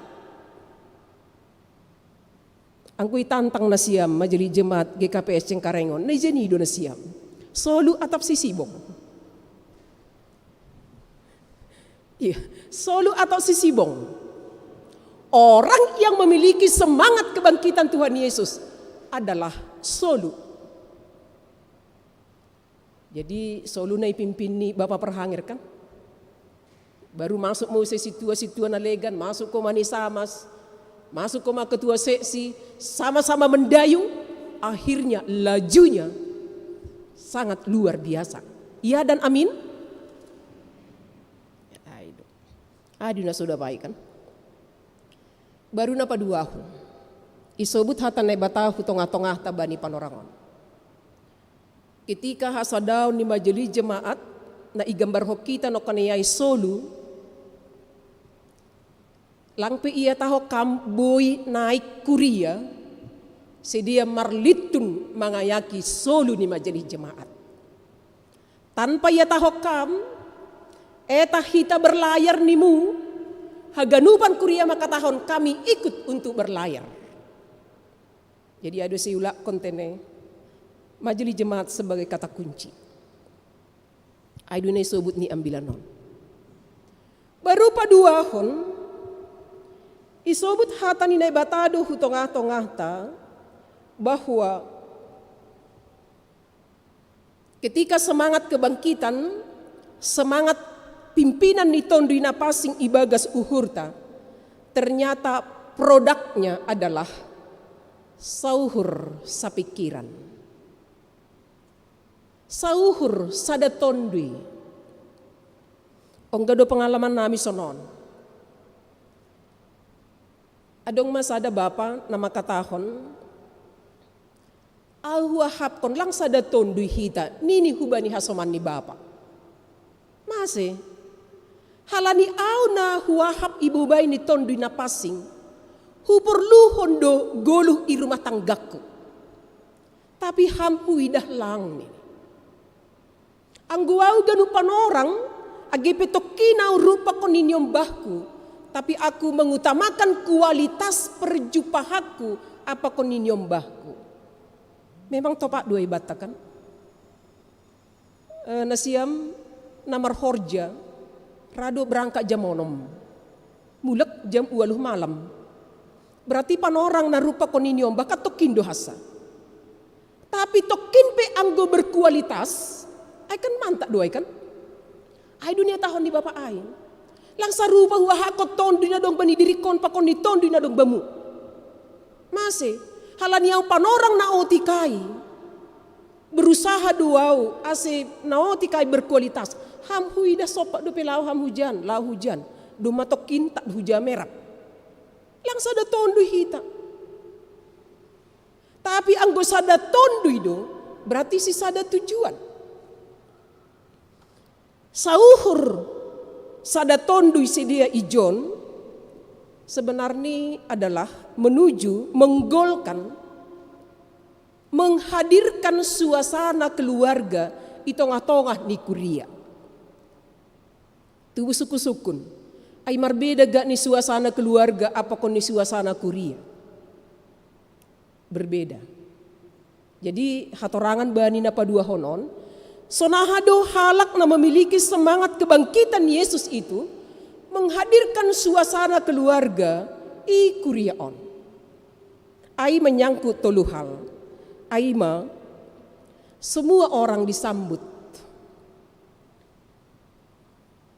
Anggo itantang nasiam majelis jemaat G K P S Cengkareng on, na ija ni do nasiam? Solu atap sisibong? Iya, solu atau sisibong? Orang yang memiliki semangat kebangkitan Tuhan Yesus adalah solu. Jadi solu na ipimpin ni Bapa Parhanger kan. Baru masuk ma use sintua-sintua na legan, masuk homa ni samas, masuk homa ketua seksi, sama-sama mendayung, akhirnya lajunya sangat luar biasa. Iya dan amin? Ai do. Adi na sudah baik kan. Baru na paduahon. Isobut hata Naibata hu tongah-tongahta bani panorangon. Ketika hasadaon ni majelis jemaat, na igambarhon hita nongkan i ai solu, lang pe ihatahon kam boi naik kuria, sidea marlintun mangayaki solu ni majelis jemaat. Tanpa ihatahon kam, eta hita berlayar nimu, haganupan kuria mangkatahon kami ikut untuk berlayar. Jadi ai do siulakkon tene majelis jemaat sebagai kata kunci. Ai do na isobut ni ambilan on. Baru paduahon, isobut hata ni Naibata do hu tongah-tongahta bahwa ketika semangat kebangkitan, semangat pimpinan ni Tonduy Napansing ibagas uhurta, ternyata produknya adalah sauhur sapikiran. Sauhur sada tonduy. Ongga do pengalaman nami sonon. Adong ma sada bapa na mangkatahon, "Au huahapkon lang sada tonduy hita," nini hubani hasoman ni bapa. "Mase?" "Halani au na huahap ibobai ni Tonduy Napansing, huporluhon do goluh i rumah tanggangku. Tapi ham huidah lang," nini. "Anggo au ganup panorang, age pe tongkin au rumpakon niniombahku, tapi aku mengutamakan kualitas perjumpahanku apakon niniombahku." Memang topak do ai banta kan? Eh, nasiam na marhorja, ra do berangkat jam onom. Mulak jam ualuh malam. Berarti panorang na rumpakon niniombah kan tongkin do hansa. Tapi tongkin pe anggo berkualitas, ai kan mantap do ai kan? Ai do nihatahon ni bapa ai. Lang sarupa huahapkon tonduy na dong bani diringkon pakon ni tonduy na dong bamu. Mase? Halani au panorang na otik ai. Berusaha do au ase na otik ai berkualitas. Ham huidah sompat dope laho ham hujan, laho hujan. Domma tongkin tak hujan merah. Lang sada tonduy hita. Tapi anggo sada tonduy do, berarti si sada tujuan. Sauhur sada tonduy sidea ijon sebenarnya adalah menuju menggolkan, menghadirkan suasana keluarga i tongah-tongah ni kuria. Tubu sukun-sukun. Ai marbeda ga ni suasana keluarga apakon ni suasana kuria? Berbeda. Jadi hatorangan bani na paduahon on, sonaha do halak na memiliki semangat kebangkitan Yesus itu menghadirkan suasana keluarga i kuria on. Ai menyangkut tolu hal. Ai ma, semua orang disambut.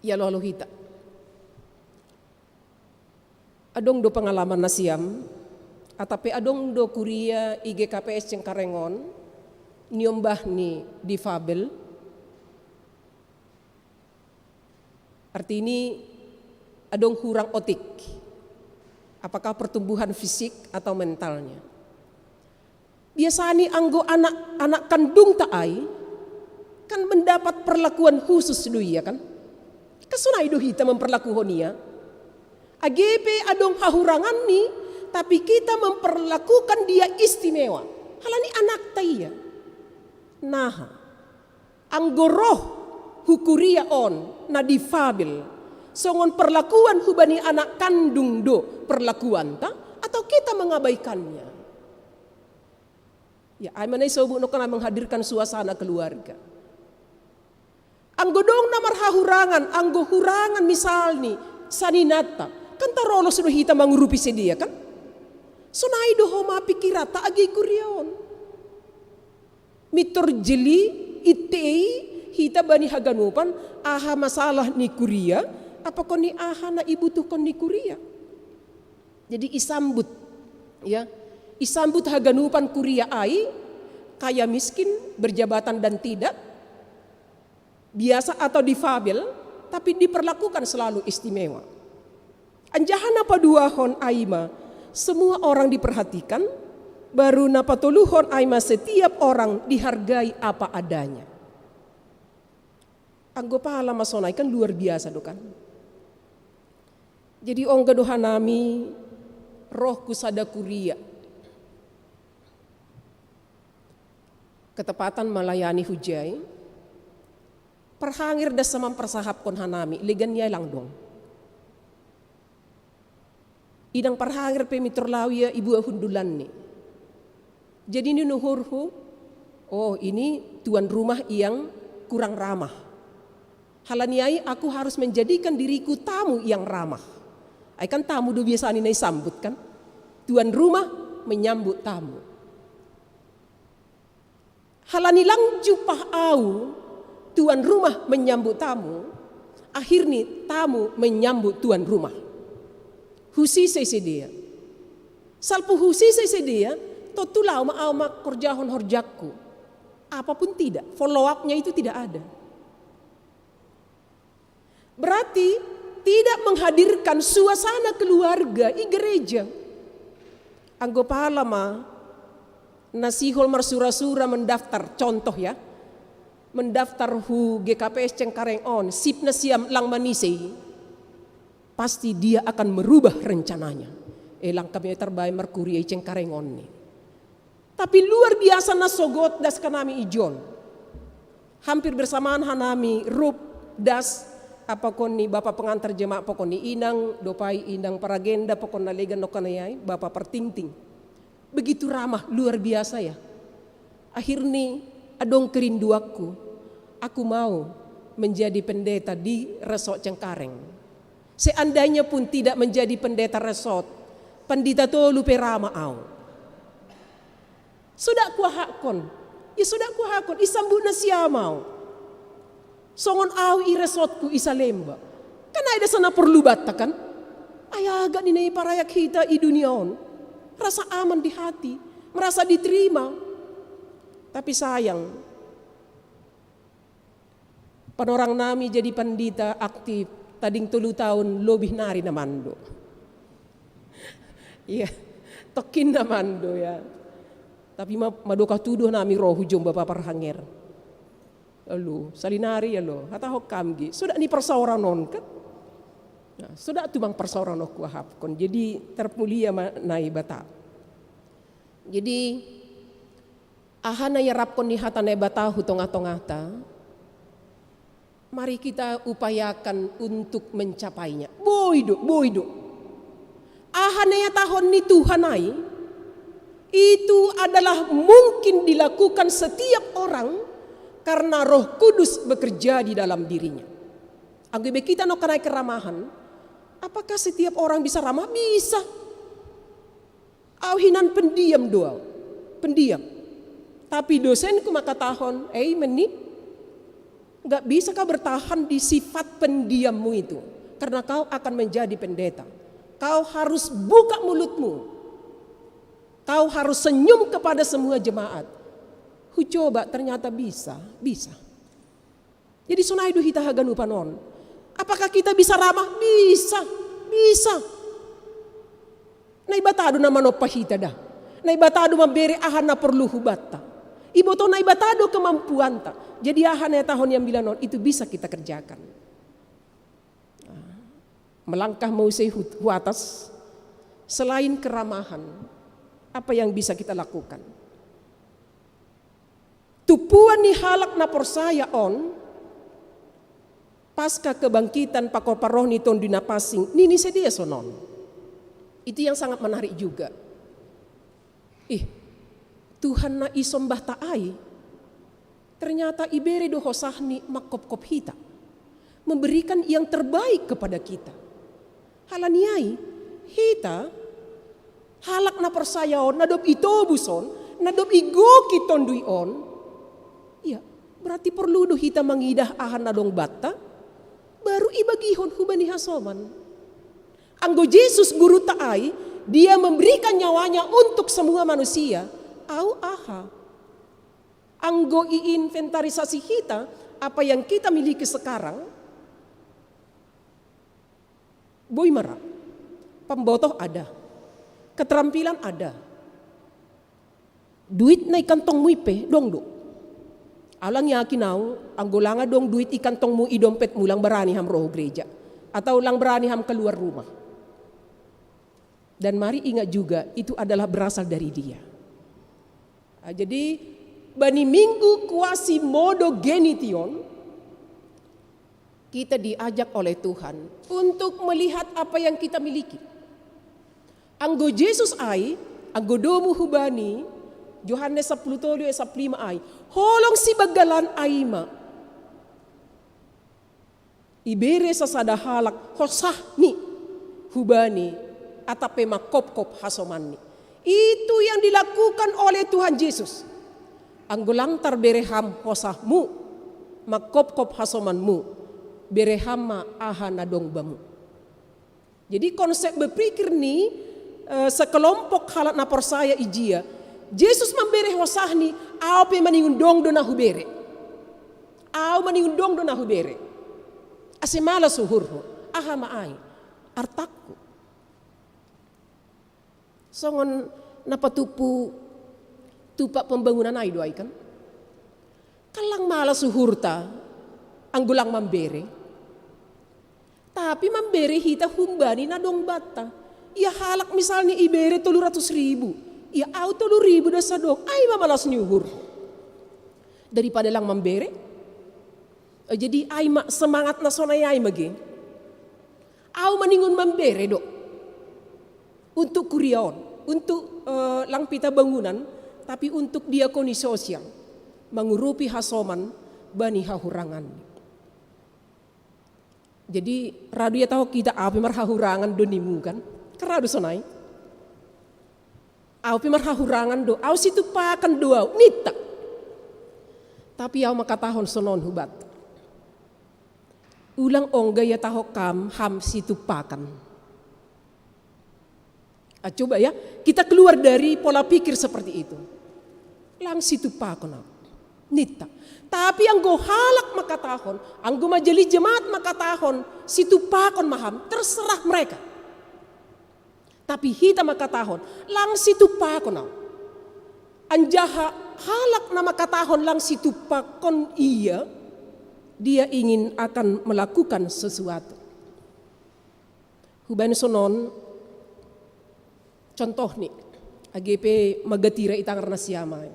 Ya, lalu hita. Adong do pengalaman nasiam, atape adong do kuria i G K P S Cengkareng on, niombah ni difabel. Arti ini adong hurang otik. Apakah pertumbuhan fisik atau mentalnya? Biasani anggo anak, anak kandungta ai, kan mendapat perlakuan khusus do ia kan? Kasonai do hita memperlakuhon ia. Age pe adong hahuranganni, tapi kita memperlakukan dia istimewa. Halani anakta ia. Naha. Anggo roh hu kuria on na difabel, songon perlakuan hubani anak kandung do perlakuanta, atau kita mengabaikannya? Ya, ai mana isobut no kan menghadirkan suasana keluarga. Anggo dong na marhahurangan, anggo hurangan misalni saninanta, kan tarolos do hita mangurupi sidea kan? Sonai do homa pikiranta age kuria on. Mitor jeli itei hita bani haganupan aha masalah ni kuria, apakon ni aha na ibutuhkon ni kuria. Jadi isambut, ya, isambut haganupan kuria ai, kaya miskin, berjabatan dan tidak, biasa atau difabel, tapi diperlakukan selalu istimewa. Anjaha na paduahon ai ma, semua orang diperhatikan, baru na patoluhon ai ma setiap orang dihargai apa adanya. Anggo pala ma sonai kan luar biasa do kan. Jadi ongga do hanami roh hu sada kuria. Ketepatan melayani hujai. Parhanger das sama mempersahapkon hanami, legan ni ai lang dong. Inang parhanger pe mitor lau ia ibuat hundulanni. Jadi ni nuhurhu, oh, ini tuan rumah yang kurang ramah. Halani ai aku harus menjadikan diriku tamu yang ramah. Ai kan tamu do biasani na isambut kan? Tuan rumah menyambut tamu. Halani lang jumpah au tuan rumah menyambut tamu, akhirni tamu menyambut tuan rumah. Husise sidea. Salpu husise sidea, tontu lau ma au mangkorjahon horjangku. Apapun tidak, follow up-nya itu tidak ada. Berarti tidak menghadirkan suasana keluarga i gereja. Anggo pala ma na sihol marsura-sura mendaftar, contoh ya, mendaftar hu G K P S Cengkareng on, sip nasiam lang manise i, pasti dia akan merubah rencananya. Eh, lang kami tarbaen markuria i Cengkareng on ni. Tapi luar biasa na sogot das hanami ijon. Hampir bersamaan hanami rup das, apakon ni bapa pengantar jemaat, apakon ni inang dopai, inang paragenda, apakon na legan nongkan ai, bapa partingting. Begitu ramah, luar biasa ya. Akhirni adong kerinduanku, aku mau menjadi pendeta di resort Cengkareng. Seandainya pun tidak menjadi pendeta resort, pandita tolu pe ra ma au. Suda kuahakkon, ya suda kuahakkon, isambut nasiam au. Songon au i resortku i Salemba. Kan ai das na porlu banta kan? Ai agak ni na iparayak hita i dunia on. Rasa aman di hati, merasa diterima. Tapi sayang, panorang nami jadi pandita aktif, tading tolu taon lobih nari na mando. Iya, tokkin na mando ya. Tapi ma, madokah tudoh nami ro hu jom bapa parhanger. Alo, salinari alo, hatahon kam ge. Suda ni parsaoran on kan? Nah, suda tumang parsaoran on kuahapkon. Jadi termulia ma Naibata. Jadi aha na iarapkon ni hata Naibata hu tongah-tongahta? Mari kita upayakan untuk mencapainya. Boido, boido. Aha na ihatahon ni Tuhan ai, itu adalah mungkin dilakukan setiap orang karena Roh Kudus bekerja di dalam dirinya. Anggo ibe hita nongkanai keramahan, apakah setiap orang bisa ramah? Bisa. Au hinan pendiam do au, pendiam. Tapi dosenku mangkatahon, "Ei, meni, nggak bisa kau bertahan di sifat pendiammu itu, karena kau akan menjadi pendeta. Kau harus buka mulutmu. Kau harus senyum kepada semua jemaat." Hucoba, ternyata bisa, bisa. Jadi sonai do hita haganupan on. Apakah kita bisa ramah? Bisa, bisa. Naibata do na manompa hita da. Naibata do mambere aha na porlu hubanta. Iboto Naibata do kemampuanta. Jadi aha na ihatahon ni ambilan on, itu bisa kita kerjakan. Nah, melangkah muse hu atas, selain keramahan, apa yang bisa kita lakukan? Tumpuan ni halak na porsaya on, pasca kebangkitan pakon parroh ni Tonduy Napansing, nini sidea sonon. Itu yang sangat menarik juga. Ih, Tuhan na isombahta ai, ternyata ibere do hosahni mangkopkop hita, memberikan yang terbaik kepada kita. Halani ai, hita, halak na porsaya on, na dob itobus on, na dob igoki Tonduy on, ya, berarti porlu do hita mangidah aha na dong banta, baru ibagihon hubani hasoman. Anggo Jesus gurunta ai, Dia memberikan nyawanya untuk semua manusia. Au aha? Anggo iinventarisasi hita apa yang kita miliki sekarang, boi ma ra. Pambotoh ada, keterampilan ada, duit na i kantongmu i pe dong do. Au lang yakin au, anggo lang adong duit i kantongmu, i dompetmu, lang barani ham ro hu gereja, atau lang barani ham keluar rumah. Dan mari ingat juga, itu adalah berasal dari Dia. Ah, jadi, bani Minggu Quasimodogeniti on, kita diajak oleh Tuhan untuk melihat apa yang kita miliki. Anggo Jesus ai, anggo domu hubani, Johannes sapuluh tolu ayat sapuluh lima ai, holong sibanggalan ai ma ibere sasada halak hosahni hubani, atap pe mangkopkop hasomanni. Itu yang dilakukan oleh Tuhan Jesus. Anggo lang tarbere ham hosahmu, mangkopkop hasomanmu, bere ham ma aha na dong bamu. Jadi konsep berpikir ni, eh, sekelompok halak na porsaya i jia, Jesus mambere hosahni, au pe maningon dong do na hubere. Au maningon dong do na hubere. Ase malas uhurhu. Aha ma ai? Artangku. Songon na patumpu tumpak pembangunan ai do ai kan? Kan lang malas uhurta anggo lang mambere. Tapi mambere hita humbani na dong banta. Ia halak misalnya ibere tolu ratus ribu, ia au tolu ribu do sadok, ai ma malas ni uhur daripada lang mambere. Eh, jadi ai ma semangat na sonai ai ma ge. Au maningon mambere do untuk kuria on, untuk, eh, lang pita bangunan, tapi untuk diakoni sosial, mangurupi hasoman bani hahurangan. Jadi radu ia tahu kita, au pe marhahurangan do nimu kan? Kan radu sonai. Au pe marhahurangan do, au situmpakan do au, ninta. Tapi au mangkatahon sonon hubanta. Ulang ongga ia tahu kam, ham situmpakan. Ah, coba ya, kita keluar dari pola pikir seperti itu. Lang situmpakan au, ninta. Tapi anggo halak mangkatahon, anggo majelis jemaat mangkatahon, situmpakan ma ham, terserah mereka. Tapi hita mangkatahon, lang situmpakan au. Anjaha halak na mangkatahon lang situmpakan ia, dia ingin akan melakukan sesuatu. Hubaen sonon, contohni, age pe magatira i tangar nasiam ai.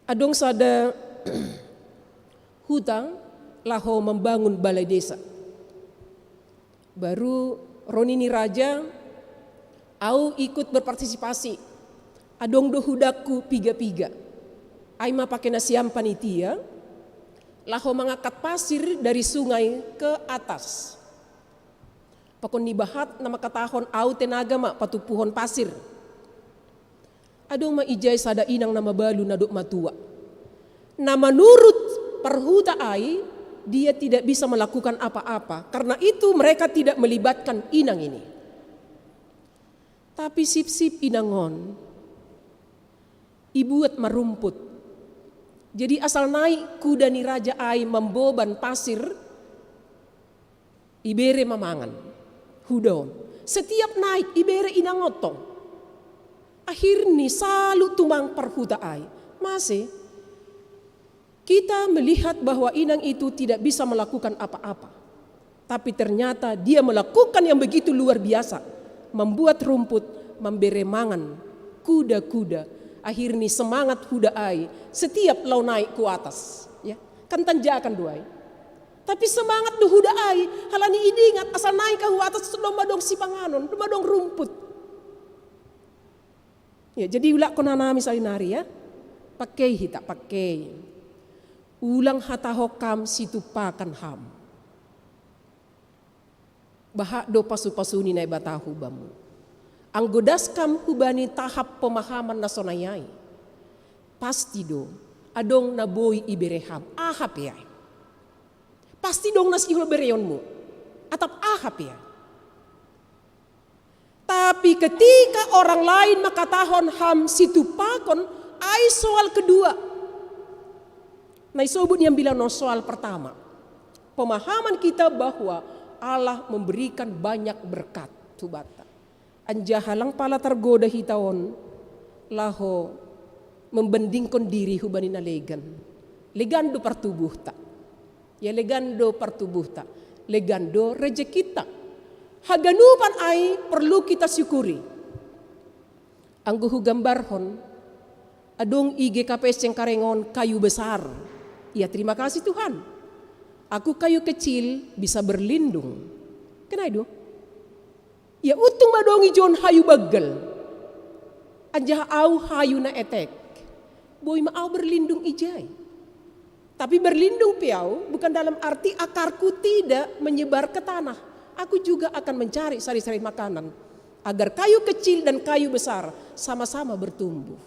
Adong sada huta laho membangun balai desa. Baru ro ni raja, au ikut berpartisipasi. Adong do hudaku piga-piga. Ai ma pake nasiam panitia, laho mangangkat pasir dari sungai ke atas. Pakon ni bahat na mangkatahon au tenaga ma patupuhon pasir. Adong ma ijai sada inang na mabalu na dob matua. Na menurut parhuta ai, dia tidak bisa melakukan apa-apa. Karena itu mereka tidak melibatkan inang ini. Tapi sipsip inang on ibuat ma rumput. Jadi asal naik kuda ni raja ai mamboban pasir, ibere ma mangan. Huda on. Setiap naik ibere inang on tong. Akhirni salu tumang parhuta ai. Mase, kita melihat bahwa inang itu tidak bisa melakukan apa-apa. Tapi ternyata dia melakukan yang begitu luar biasa. Membuat rumput, membere mangan kuda-kuda. Akhirni semangat huda ai setiap laho naik ku atas. Ya, kan tanjakan do ai. Tapi semangat do huda ai, halani idingat asal naik ka hu atas domma dong sipanganon, domma dong rumput. Ya, jadi ulakkon hanami salinari ya. Pakei hita, pakei. Ulang hatahon kam situpakan ham. Bahat do pasu-pasu ni Naibata hu bamu. Anggo das kam hubani tahap pemahaman na sonai ai, pasti do adong na boi ibere ham, aha pe ai. Pasti dong na sihol bereonmu. Atap aha pe ai. Tapi ketika orang lain mangkatahon ham situpakon, ai soal kedua. Na isobut ni ambilan on soal pertama. Pemahaman kita bahwa Allah memberikan banyak berkat tu banta. Anjaha lang pala targoda hita on laho membandingkon diri hubani na legan. Legan do partubuhta. Ya, legan do partubuhta. Legan do rejekinta. Haganupan ai perlu kita syukuri. Anggo hugambarhon, adong i G K P S Cengkareng on kayu besar. Ya, terima kasih Tuhan. Aku kayu kecil bisa berlindung. Kan ai do? Ya, untung ma dong ijon hayu banggal. Anjaha au hayu na etek. Boi ma au berlindung ijai. Tapi berlindung pe au bukan dalam arti akarku tidak menyebar ke tanah. Aku juga akan mencari sari-sari makanan. Agar kayu kecil dan kayu besar sama-sama bertumbuh.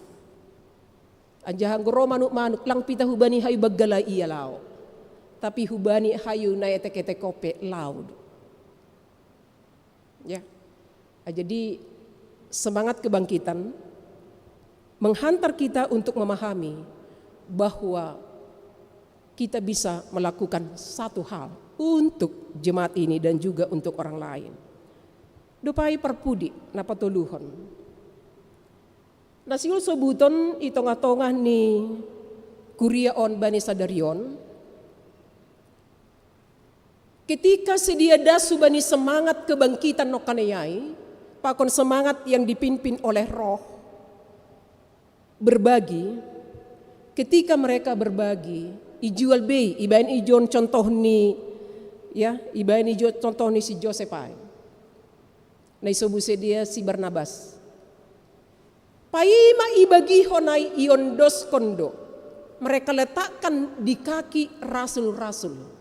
Anjaha anggo ro manuk-manuk, lang pita hubani hayu banggal ai ia laho. Tapi hubani hayu na etek-etek on pe laho do. Ya. Ah, jadi semangat kebangkitan menghantar kita untuk memahami bahwa kita bisa melakukan satu hal untuk jemaat ini dan juga untuk orang lain. Dob ai parpudi na patoluhon. Na sihol sobuton i tongah-tongah ni kuria on bani sadari on. Ketika sedia das hubani semangat kebangkitan nongkan ai, pakon semangat yang dipimpin oleh Roh, berbagi, ketika mereka berbagi, ijual bei, ibaen ijon contoh ni, ya, ibaen ijon contoh ni si Josep ai. Na isobut sedia si Barnabas. Paima ibagihon ai iondoskon do. Mereka letakkan di kaki rasul-rasul.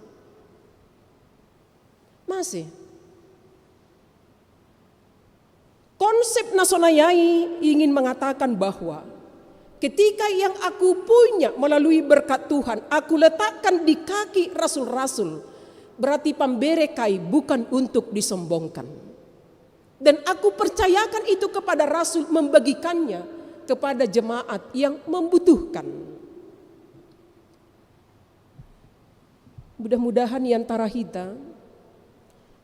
Mase. Konsep na sonai ai ingin mengatakan bahwa ketika yang aku punya melalui berkat Tuhan, aku letakkan di kaki rasul-rasul, berarti pamberek ai bukan untuk disombongkan. Dan aku percayakan itu kepada rasul, membagikannya kepada jemaat yang membutuhkan. Mudah-mudahan i antara hita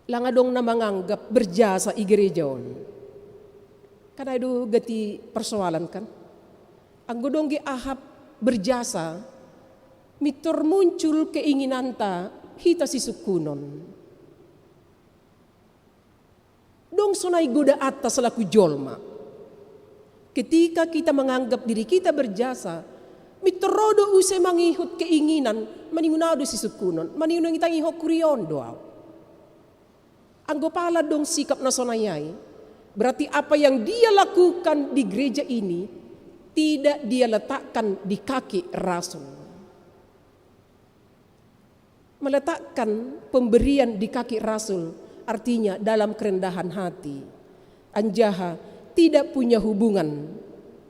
lang adong na manganggap berjasa i gereja on. Kan ai do gati persoalan kan? Anggo dong ge ahap berjasa, mintor muncul keinginanta hita sisungkunon. Dong sonai godaanta selaku jolma. Ketika kita menganggap diri kita berjasa, Mitorodo use mangihut keinginan, maningunado si sukunon, maningunangi tangi ho kurion doau. Anggo pala dong sikap na sonai ai, berarti apa yang dia lakukan di gereja ini tidak dia letakkan di kaki rasul. Meletakkan pemberian di kaki rasul, artinya dalam kerendahan hati. Anjaha tidak punya hubungan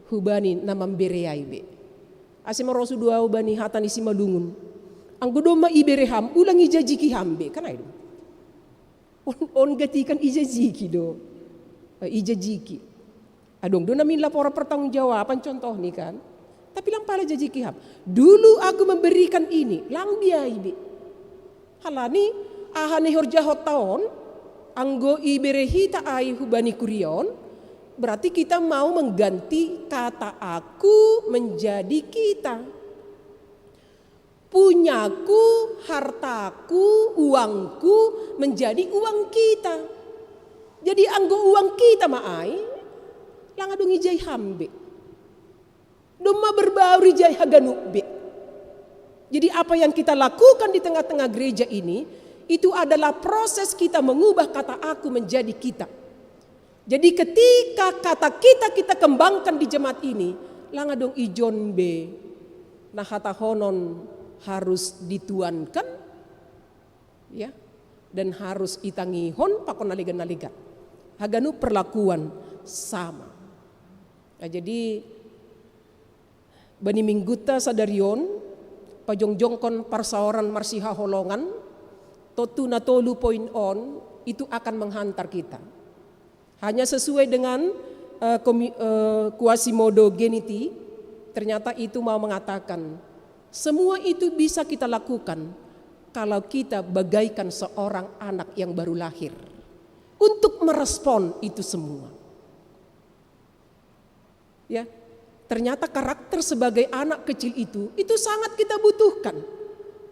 hubani na mambere ai be. Ase marosu do au bani hata ni Simalungun. Anggo domma ibere ham, ulang ijajiki ham be, kan ai do. On, on gatikan ijajiki do. Eh, ijajiki. Adong do namin laporan pertanggungjawaban contoh ni kan. Tapi lang pala jajiki ham. Dulu aku memberikan ini, lang biai be. Halani aha ni horjahon taon, anggo ibere hita ai hubani kurion, berarti kita mau mengganti kata aku menjadi kita. Punyaku, hartaku, uangku menjadi uang kita. Jadi anggo uang kita ma ai, lang adong ijai ham be. Domma berbau ijai haganup be. Jadi apa yang kita lakukan di tengah-tengah gereja ini, itu adalah proses kita mengubah kata aku menjadi kita. Jadi ketika kata kita kita kembangkan di jemaat ini, lang adong ijon be na hatahonon harus dituankan, ya, dan harus itangihon pakon na legan na legan. Haganup perlakuan sama. Nah, jadi bani mingguta sadari on, pajongjongkon parsaoran marsihaholongan, tontu na tolu poin on itu akan menghantar kita. Hanya sesuai dengan eh, komi, eh, Quasimodogeniti, ternyata itu mau mengatakan semua itu bisa kita lakukan kalau kita bagaikan seorang anak yang baru lahir untuk merespon itu semua. Ya, ternyata karakter sebagai anak kecil itu, itu sangat kita butuhkan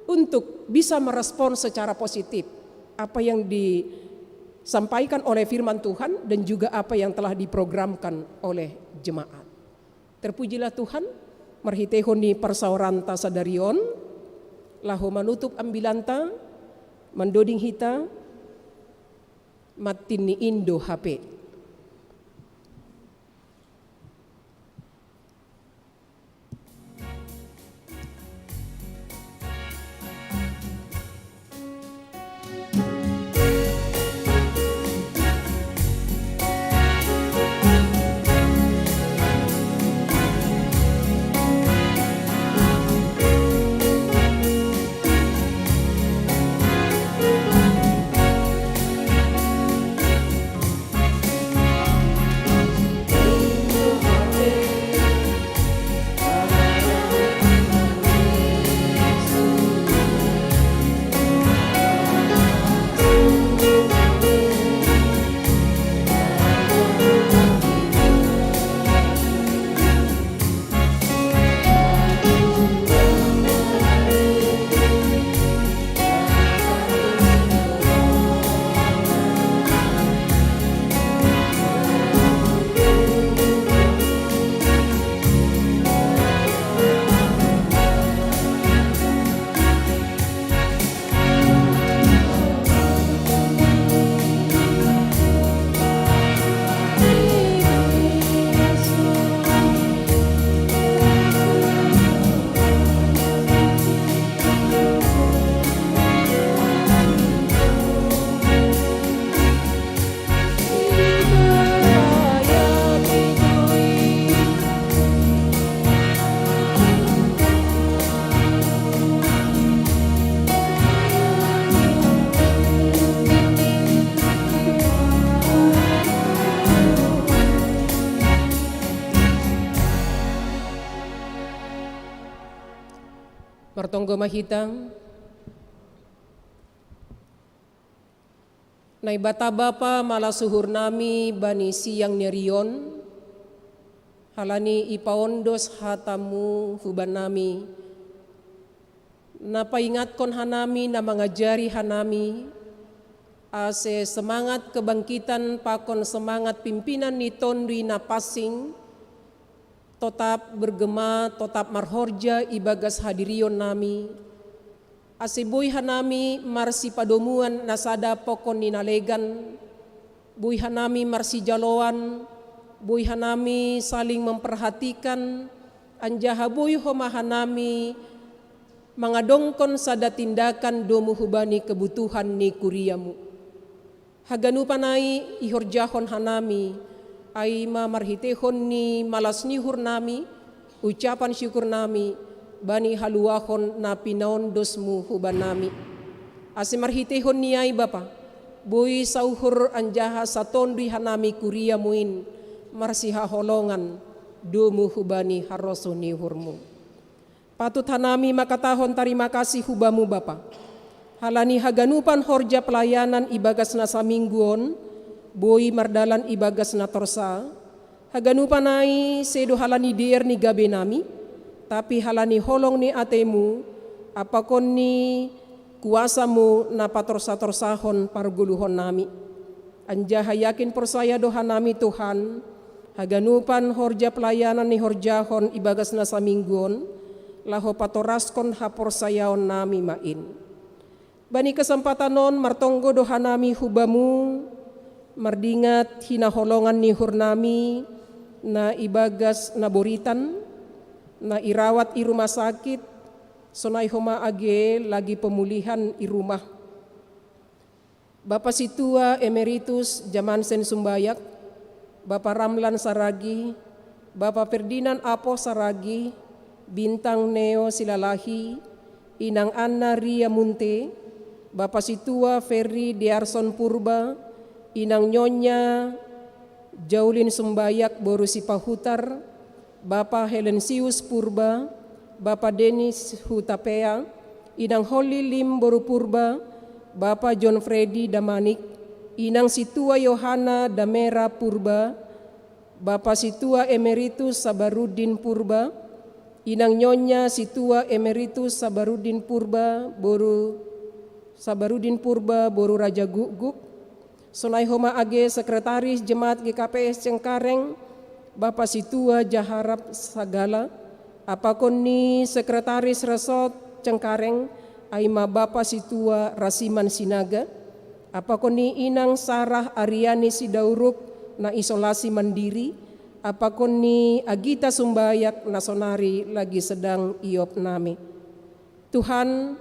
untuk bisa merespon secara positif apa yang disampaikan oleh firman Tuhan dan juga apa yang telah diprogramkan oleh jemaat. Terpujilah Tuhan, marhitehon ni parsaoranta sadari on, laho manutup ambilanta, mandoding hita, mattin ni Indo hape. Martonggo ma hita. Naibata Bapa, malas uhur nami bani siang ni ari on, halani ipaondos hatamu huban nami, na paingatkon hanami, na mangajari hanami, ase semangat kebangkitan pakon semangat pimpinan ni Tonduy Napansing, Totap bergema, totap marhorja ibagas hadirion nami, ase boi hanami marsipadomuan na sada pokon ni na legan, boi hanami marsijaloan, boi hanami saling memperhatikan, anjaha boi homa hanami mangadongkon sada tindakan domu hubani kebutuhan ni kuriamu. Haganupan ai ihorjahon hanami, ai ma marhiteihon ni malas ni uhur nami, ucapan syukur nami, bani haluahon na pinaondosmu hubanami. Ase marhiteihon ni ai Bapa, boi sauhur anjaha satondui hanami kuriamu in, marsihaholongan, domu hubani harosuh ni uhurmu. Patut hanami mangkatahon tarima kasih hu Bamu Bapa. Halani haganupan horja pelayanan ibagas na saminggu on, boi mardalan ibagas na torsa, haganupan ai sedo halani dear ni gabe nami, tapi halani holong ni atemu, pakon ni kuasamu na patorsa-torsahon pargoluhon nami. Anjaha yakin porsaya do hanami Tuhan, haganupan horja pelayanan ni horjahon ibagas na saminggu on, laho patoraskon haporsayaon nami ma in. Bani kesempatan on martonggo do hanami hu Bamu, mardingat hinaholongan ni uhur nami, na ibagas na boritan, na irawat i rumah sakit, sonai homa age lagi pemulihan i rumah. Bapa Situa Emeritus Jamansen Sumbayak, Bapa Ramlan Saragi, Bapa Ferdinand Apo Saragi, Bintang Neo Silalahi, Inang Anna Ria Munte, Bapa Situa Ferry Dearson Purba, Inang Nyonya Jaulin Sumbayak boru Sipahutar, Bapa Helensius Purba, Bapa Denis Hutapea, Inang Holly Lim boru Purba, Bapa John Freddy Damanik, Inang Situa Yohana Damera Purba, Bapa Situa Emeritus Sabarudin Purba, Inang Nyonya Situa Emeritus Sabarudin Purba boru Sabarudin Purba boru Raja Gukguk, sonai homa age Sekretaris Jemaat G K P S Cengkareng, Bapa Situa Jaharap Sagala, pakon ni Sekretaris Resort Cengkareng, ai ma Bapa Situa Rasiman Sinaga, pakon ni Inang Sarah Ariani Sidauruk na isolasi mandiri, pakon ni Agita Sumbayak na sonari lagi sedang iop nami. Tuhan,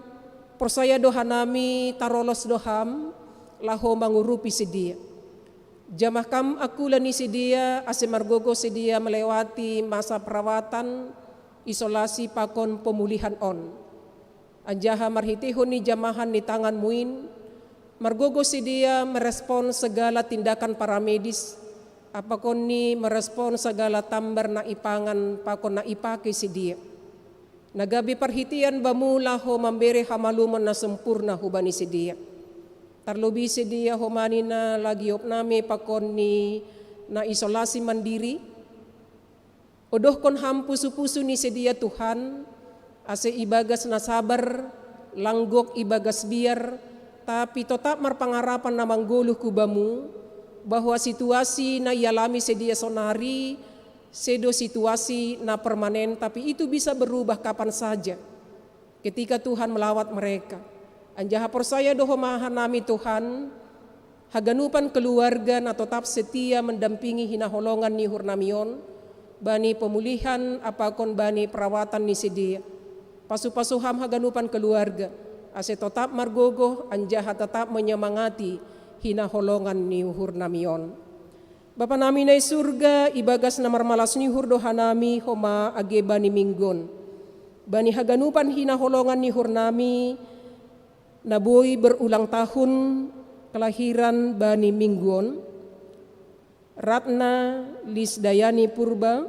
porsaya do hanami tarolos do Ham, laho mangurupi sidea. Jamah Kam angkula ni sidea, ase margogoh sidea melewati masa perawatan, isolasi pakon pemulihan on. Anjaha marhiteihon ni jamahan ni tangan-Mu in, margogoh sidea merespon segala tindakan paramedis, pakon ni merespon segala tambar na ipangan pakon na ipake sidea. Na gabe parhitean Bamu laho mambere hamalumon na sempurna hubani sidea. Tarlobi sidea homa ni na lagi iop nami pakon ni na isolasi mandiri, odohkon Ham pusu-pusu ni sidea Tuhan, ase ibagas na sabar, lang gok ibagas biar, tapi totap marpangarapan na manggoluh hu Bamu, bahwa situasi na ialami sidea sonari, sedo situasi na permanen, tapi itu bisa berubah kapan saja ketika Tuhan melawat mereka. Anjaha porsaya do homa hanami Tuhan, haganupan keluarga na totap setia mendampingi hinaholongan ni uhur nami on, bani pemulihan pakon bani perawatan ni sidea. Pasu-pasu Ham haganupan keluarga, ase totap margogoh anjaha totap menyemangati hinaholongan ni uhur nami on. Bapa nami na i surga, ibagas na marmalas ni uhur do hanami homa age bani minggu on. Bani haganupan hinaholongan ni uhur nami, na boi berulang tahun kelahiran bani minggu on, Ratna Lisdayani Purba,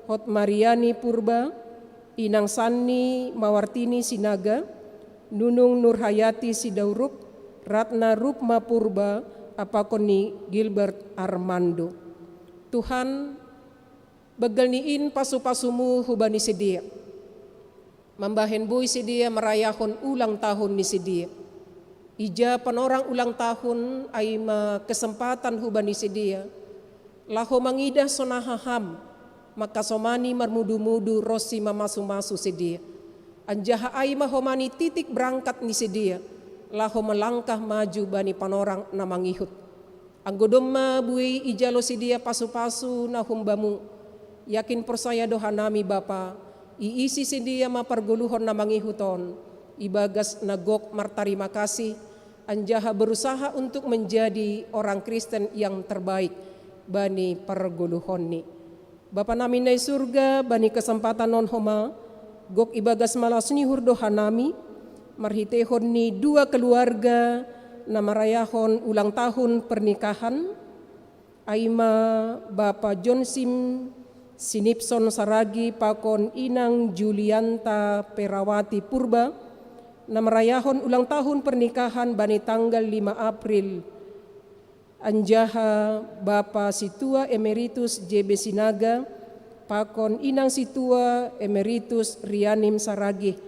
Hotmariani Purba, Inang Sanni Mawartini Sinaga, Nunung Nurhayati Sidauruk, Ratna Rukma Purba, pakon ni Gilbert Armando. Tuhan, banggal ni in pasu-pasu-Mu hubani sidea. Mambahen boi sidea merayahon ulang tahun ni sidea. Ija panorang ulang tahun ai ma kesempatan hubani sidea, laho mangidah sonaha Ham, Makasomani marmudu-mudu ro si mamasu-masu sidie. Anjaha ai ma homani titik berangkat ni sidie, laho melangkah maju bani panorang na mangihut. Anggo domma buei ijalo sidie pasu-pasu na humbamu, yakin porsaya do hanami Bapa, iisi sidie ma pargoluhon na mangihut on, ibagas na gok martarima kasih, anjaha berusaha untuk menjadi orang Kristen yang terbaik bani pargoluhonni. Bapa nami na i surga, bani kesempatan on homa, gok ibagas malas ni uhur do hanami, marhiteihon ni dua keluarga na marayahon ulang tahun pernikahan, ai ma Bapa Jonsim Sinipson Saragi pakon Inang Julianta Perawati Purba, na marayahon ulang tahun pernikahan bani tanggal lima April. Anjaha Bapa Situa Emeritus J B Sinaga pakon Inang Situa Emeritus Rianim Saragih,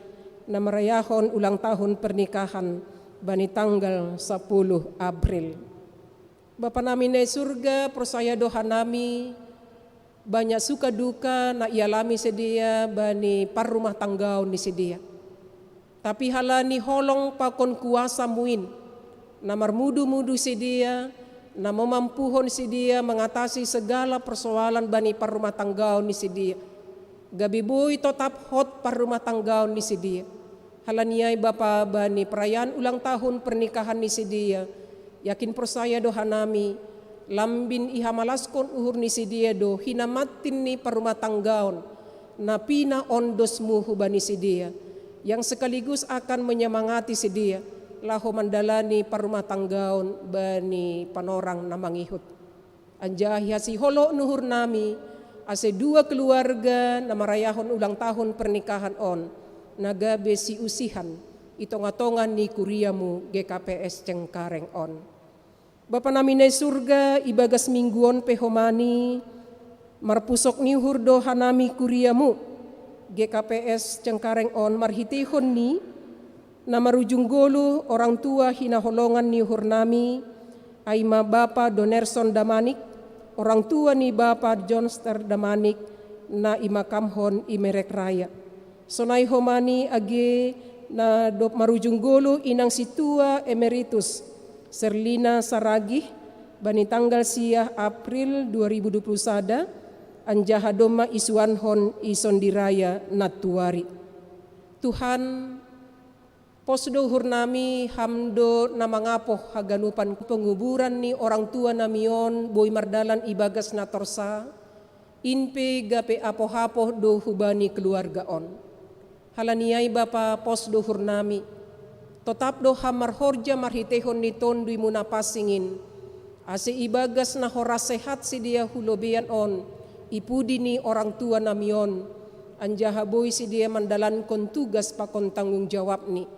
na marayahon ulang tahun pernikahan bani tanggal sepuluh April. Bapa nami na i surga, porsaya do hanami, banyak suka duka na ialami sidie bani parrumah tanggaon ni sidie. Tapi halani holong pakon kuasa-Mu in, na marmudu-mudu sidie, na mamampuhon sidie mengatasi segala persoalan bani parrumah tanggaon ni sidie. Gabe boi totap hot parrumah tanggaon ni sidie. Halani ai Bapa, bani perayaan ulang tahun pernikahan ni sidie, yakin porsaya do hanami, lambin ihamalaskon uhur ni sidie do hinamantin ni parrumah tanggaon, na pinaondos-Mu hubani sidie, yang sekaligus akan menyemangati sidie, laho mandalani parrumah tanggaon bani panorang na mangihut. Anjaha ihasihol uhur nami, ase dua keluarga na marayahon ulang tahun pernikahan on, na gabe siusihan i tonga-tonga ni kuria-Mu G K P S Cengkareng on. Bapa nami na i surga, ibagas minggu on pe homani, marpusok ni uhur do hanami kuria-Mu G K P S Cengkareng on marhiteihon ni na marujung goluh orang tua hinaholongan ni uhur nami, ai ma Bapa Donerson Damanik, orang tua ni Bapa Jonster Damanik, na imakamhon i Merek Raya. Sonai homani age na dob marujung goluh Inang Situa Emeritus Serlina Saragih bani tanggal siah April dua ribu dua puluh sada, anjaha domma isuanhon i Sondi Raya nantuari. Tuhan, pos do uhur nami, Ham do na mangapoh haganupan penguburan ni orang tua nami on boi mardalan ibagas na torsa, in pe gabe apoh-apoh do hubani keluarga on. Halani ai Bapa, pos do uhur nami, totap do Ham marhorja marhiteihon ni Tonduy-Mu na pansing in, ase ibagas na horas sehat sidie hu lobeian on, i pudi ni orang tua nami on, anjaha boi sidie mandalankon tugas pakon tanggung jawabni.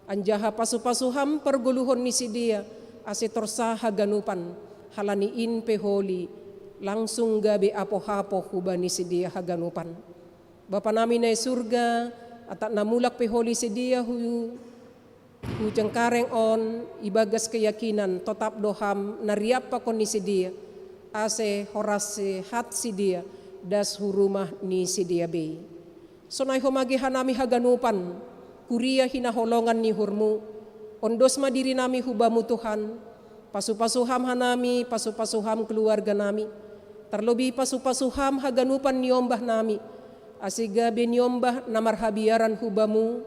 Anjaha pasu-pasu Ham pargoluhon ni sidie, ase torsa haganupan, halani in pe holi, langsung gabe apoh-apoh hubani sidie haganupan. Bapa nami na i surga, atap na mulak pe holi sidie hu, hu Cengkareng on, ibagas keyakinan totap do Ham na riap pakon ni sidie, ase horas sehat sidie das hu rumah ni sidie bei. Sonai homa age hanami haganupan, kuria hinaholongan ni uhur-Mu, ondos ma diri nami hu Bamu Tuhan, pasu-pasu Ham hanami, pasu-pasu Ham keluarga nami, tarlobih pasu-pasu Ham haganupan niombah nami, ase gabe niombah na marhabiaran hu Bamu,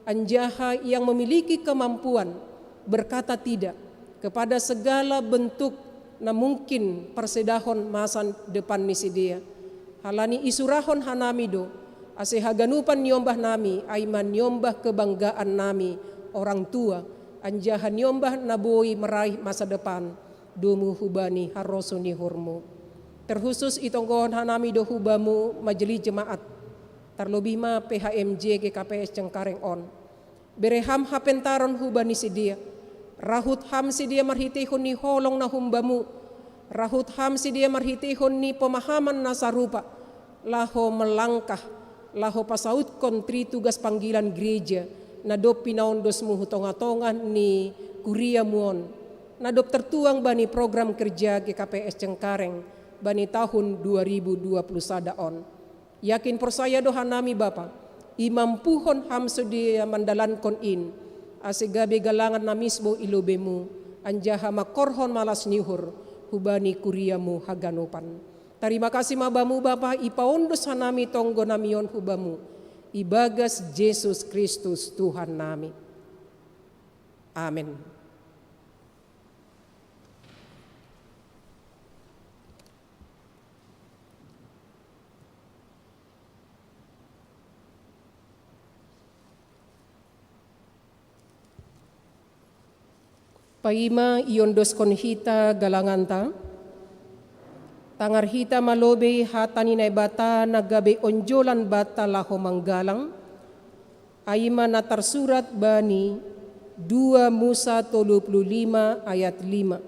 anjaha yang memiliki kemampuan berkata tidak kepada segala bentuk na mungkin parsedahon masa depan ni sidie. Halani isurahon hanami do, ase haganupan niombah nami, ai ma niombah kebanggaan nami orang tua, anjaha niombah na boi meraih masa depan, domu hubani harosuh ni uhur-Mu. Terkhusus itonggohon hanami do hu Bamu majelis jemaat, tarlobih ma P H M J G K P S Cengkareng on. Bere Ham hapentaron hubani sidie. Rahut Ham sidie marhiteihon ni holong na hum Bamu. Rahut Ham sidie marhiteihon ni pemahaman na sarupa, laho melangkah, laho pasautkon tri tugas panggilan gereja, na dob pinaondos-Mu hu tonga-tonga ni kuria-Mu on, na dob tertuang bani program kerja G K P S Cengkareng bani tahun dua ribu dua puluh sada on. Yakin porsaya do hanami Bapa, imampuhon Ham so dia mandalankon in, ase gabe galangan na misbo i lobei-Mu, anjaha mangkorhon malas ni uhur hubani kuria-Mu haganupan. Tarima kasih ma Bamu Bapa, ipaondos hanami tonggo nami on hu Bamu, ibagas Jesus Kristus Tuhan nami. Amen. Paima iondoskon hita galanganta, tangar hita ma lobei hata ni Naibata na gabe onjolan banta laho manggalang, ai ma na tarsurat bani dua Musa tolu puluh lima ayat lima.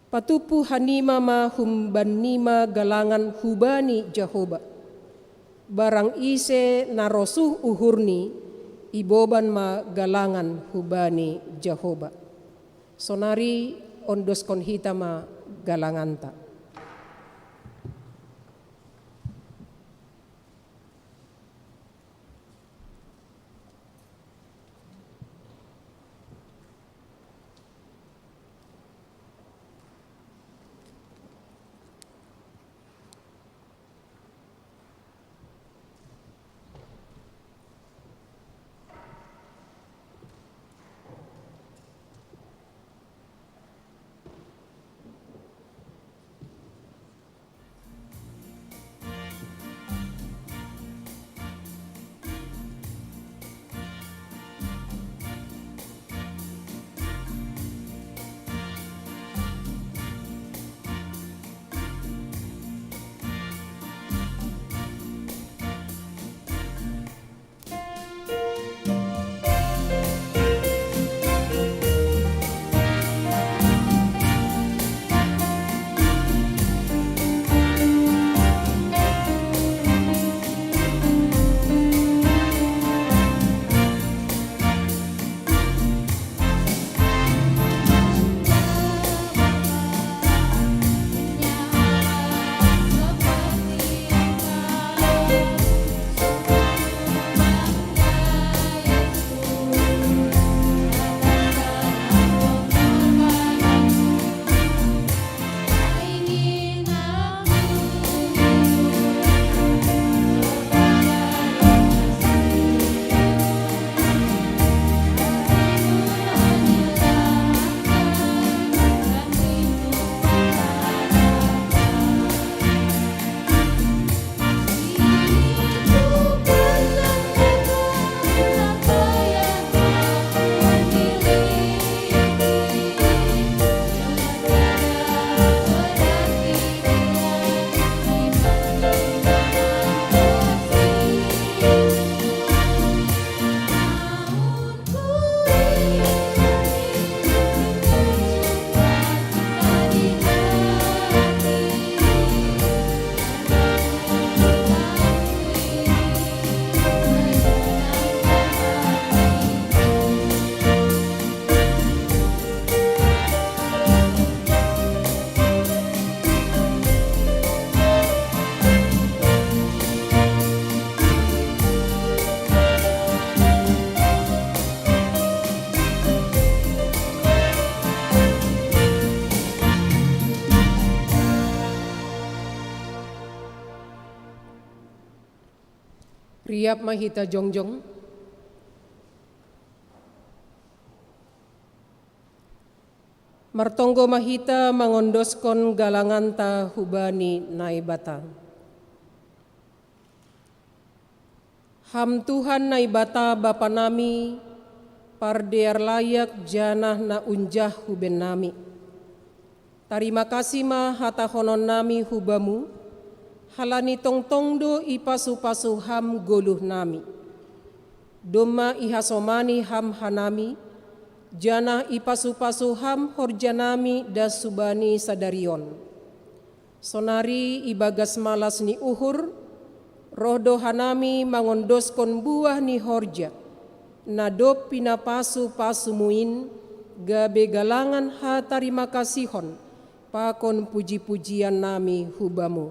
Patumpu hanima ma humbannima galangan hubani Jahoba. Barang ise na rosuh uhurni, iboban ma galangan hubani Jahoba. Sonari ondoskon hita ma galanganta. Riap ma hita jongjong. Martonggo ma hita mangondoskon galanganta hubani Naibata. Ham Tuhan Naibata Bapa nami, pardear layak janah na unjah hu bennami. Tarima kasih ma hatahononnami hu Bamu, halani tongtong do ipasu-pasu Ham goluhnami. Domma ihasomani Ham hanami, janah ipasu-pasu Ham horjanami das hubani sadari on. Sonari ibagas malas ni uhur, roh do hanami mangondoskon buah ni horja, na dob pinapasu-pasuMu in, gabe galangan hatarima kasihon, pakon puji-pujian nami hu Bamu.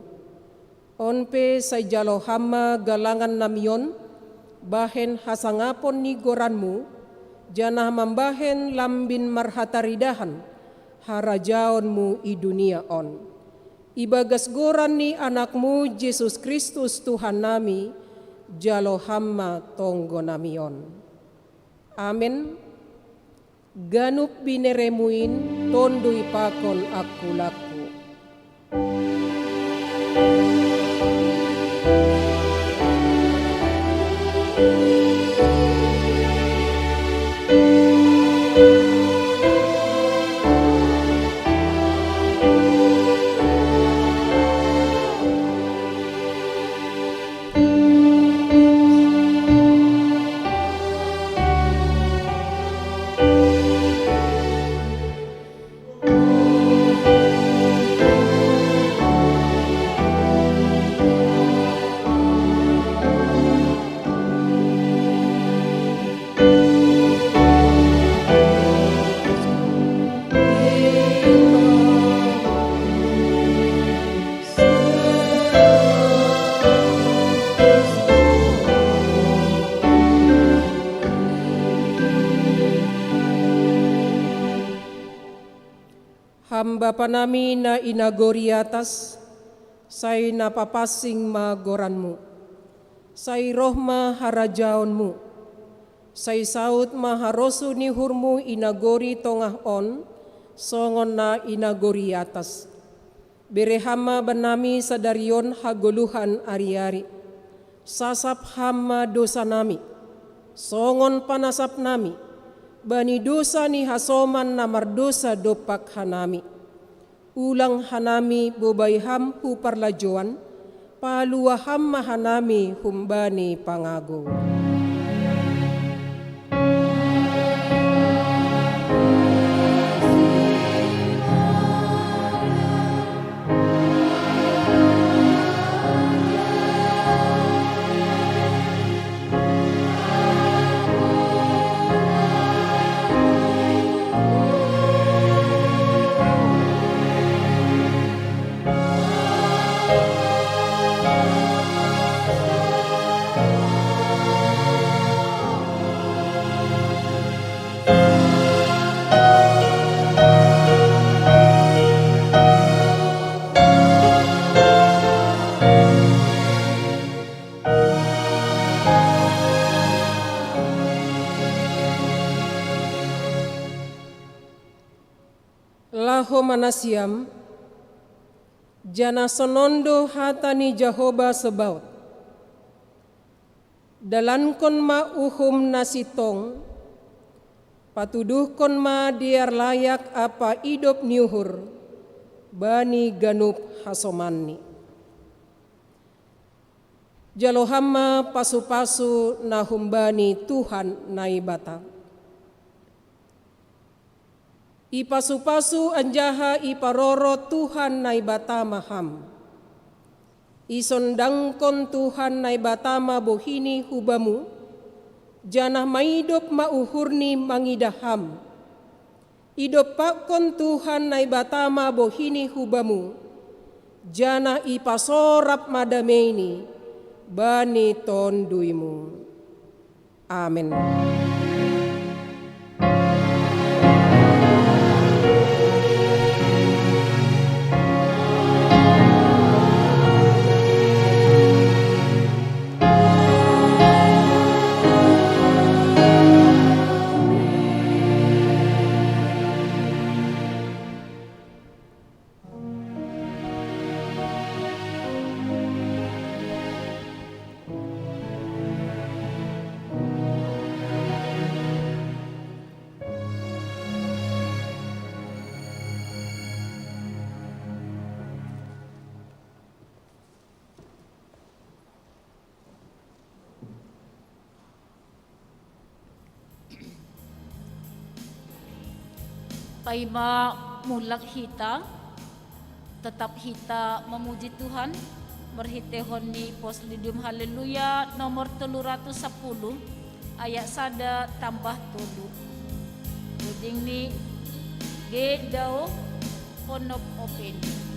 On pe sai jalo Ham ma galangan nami on, bahen hasangapon ni goranMu, janah mambahen lambin marhataridahan harajaonMu i dunia on. Ibagas goran ni AnakMu Jesus Kristus Tuhan nami, jalo Ham ma tonggo nami on. Amen. Ganup binereMu in tondui pakon angkulangku. Ham Bapa nami na i nagori atas, sai na papansing ma goranMu. Sai roh ma harajaonMu. Sai saud ma harosuh ni uhurMu i nagori tongah on, songon na i nagori atas. Bere Ham ma bannami sadari on hagoluhan ari-ari. Sasap Ham ma dosa nami, songon panasap nami bani dosa ni hasoman na mardosa dompak hanami. Ulang hanami bobai Ham hu parlajouan, palua Ham ma hanami humbani pangago. Laho ma nasiam, janah sonon do hata ni Jahowa Sabaot: Dalankon ma uhum na sintong, patuduhkon ma dear layak ampa idop ni uhur bani ganup hasomanni. Jalo Ham ma pasu-pasu na humbani Tuhan Naibata. Ipasu-pasu anjaha iparoro Tuhan Naibata ma Ham. Isondangkon Tuhan Naibata ma bohiNi hu Bamu, janah maidop ma uhurNi mangidah Ham. Idompakkon Tuhan Naibata ma bohiNi hu Bamu, janah ipasorap ma dameiNi bani TonduyMu. Amen. Paima mulak hita, tetap hita mamuji Tuhan, marhiteihon ni Postludium Haleluya nomor tolu ratus sapuluh, ayat sada tambah tolu. Doding ni, Get thou, Knob open.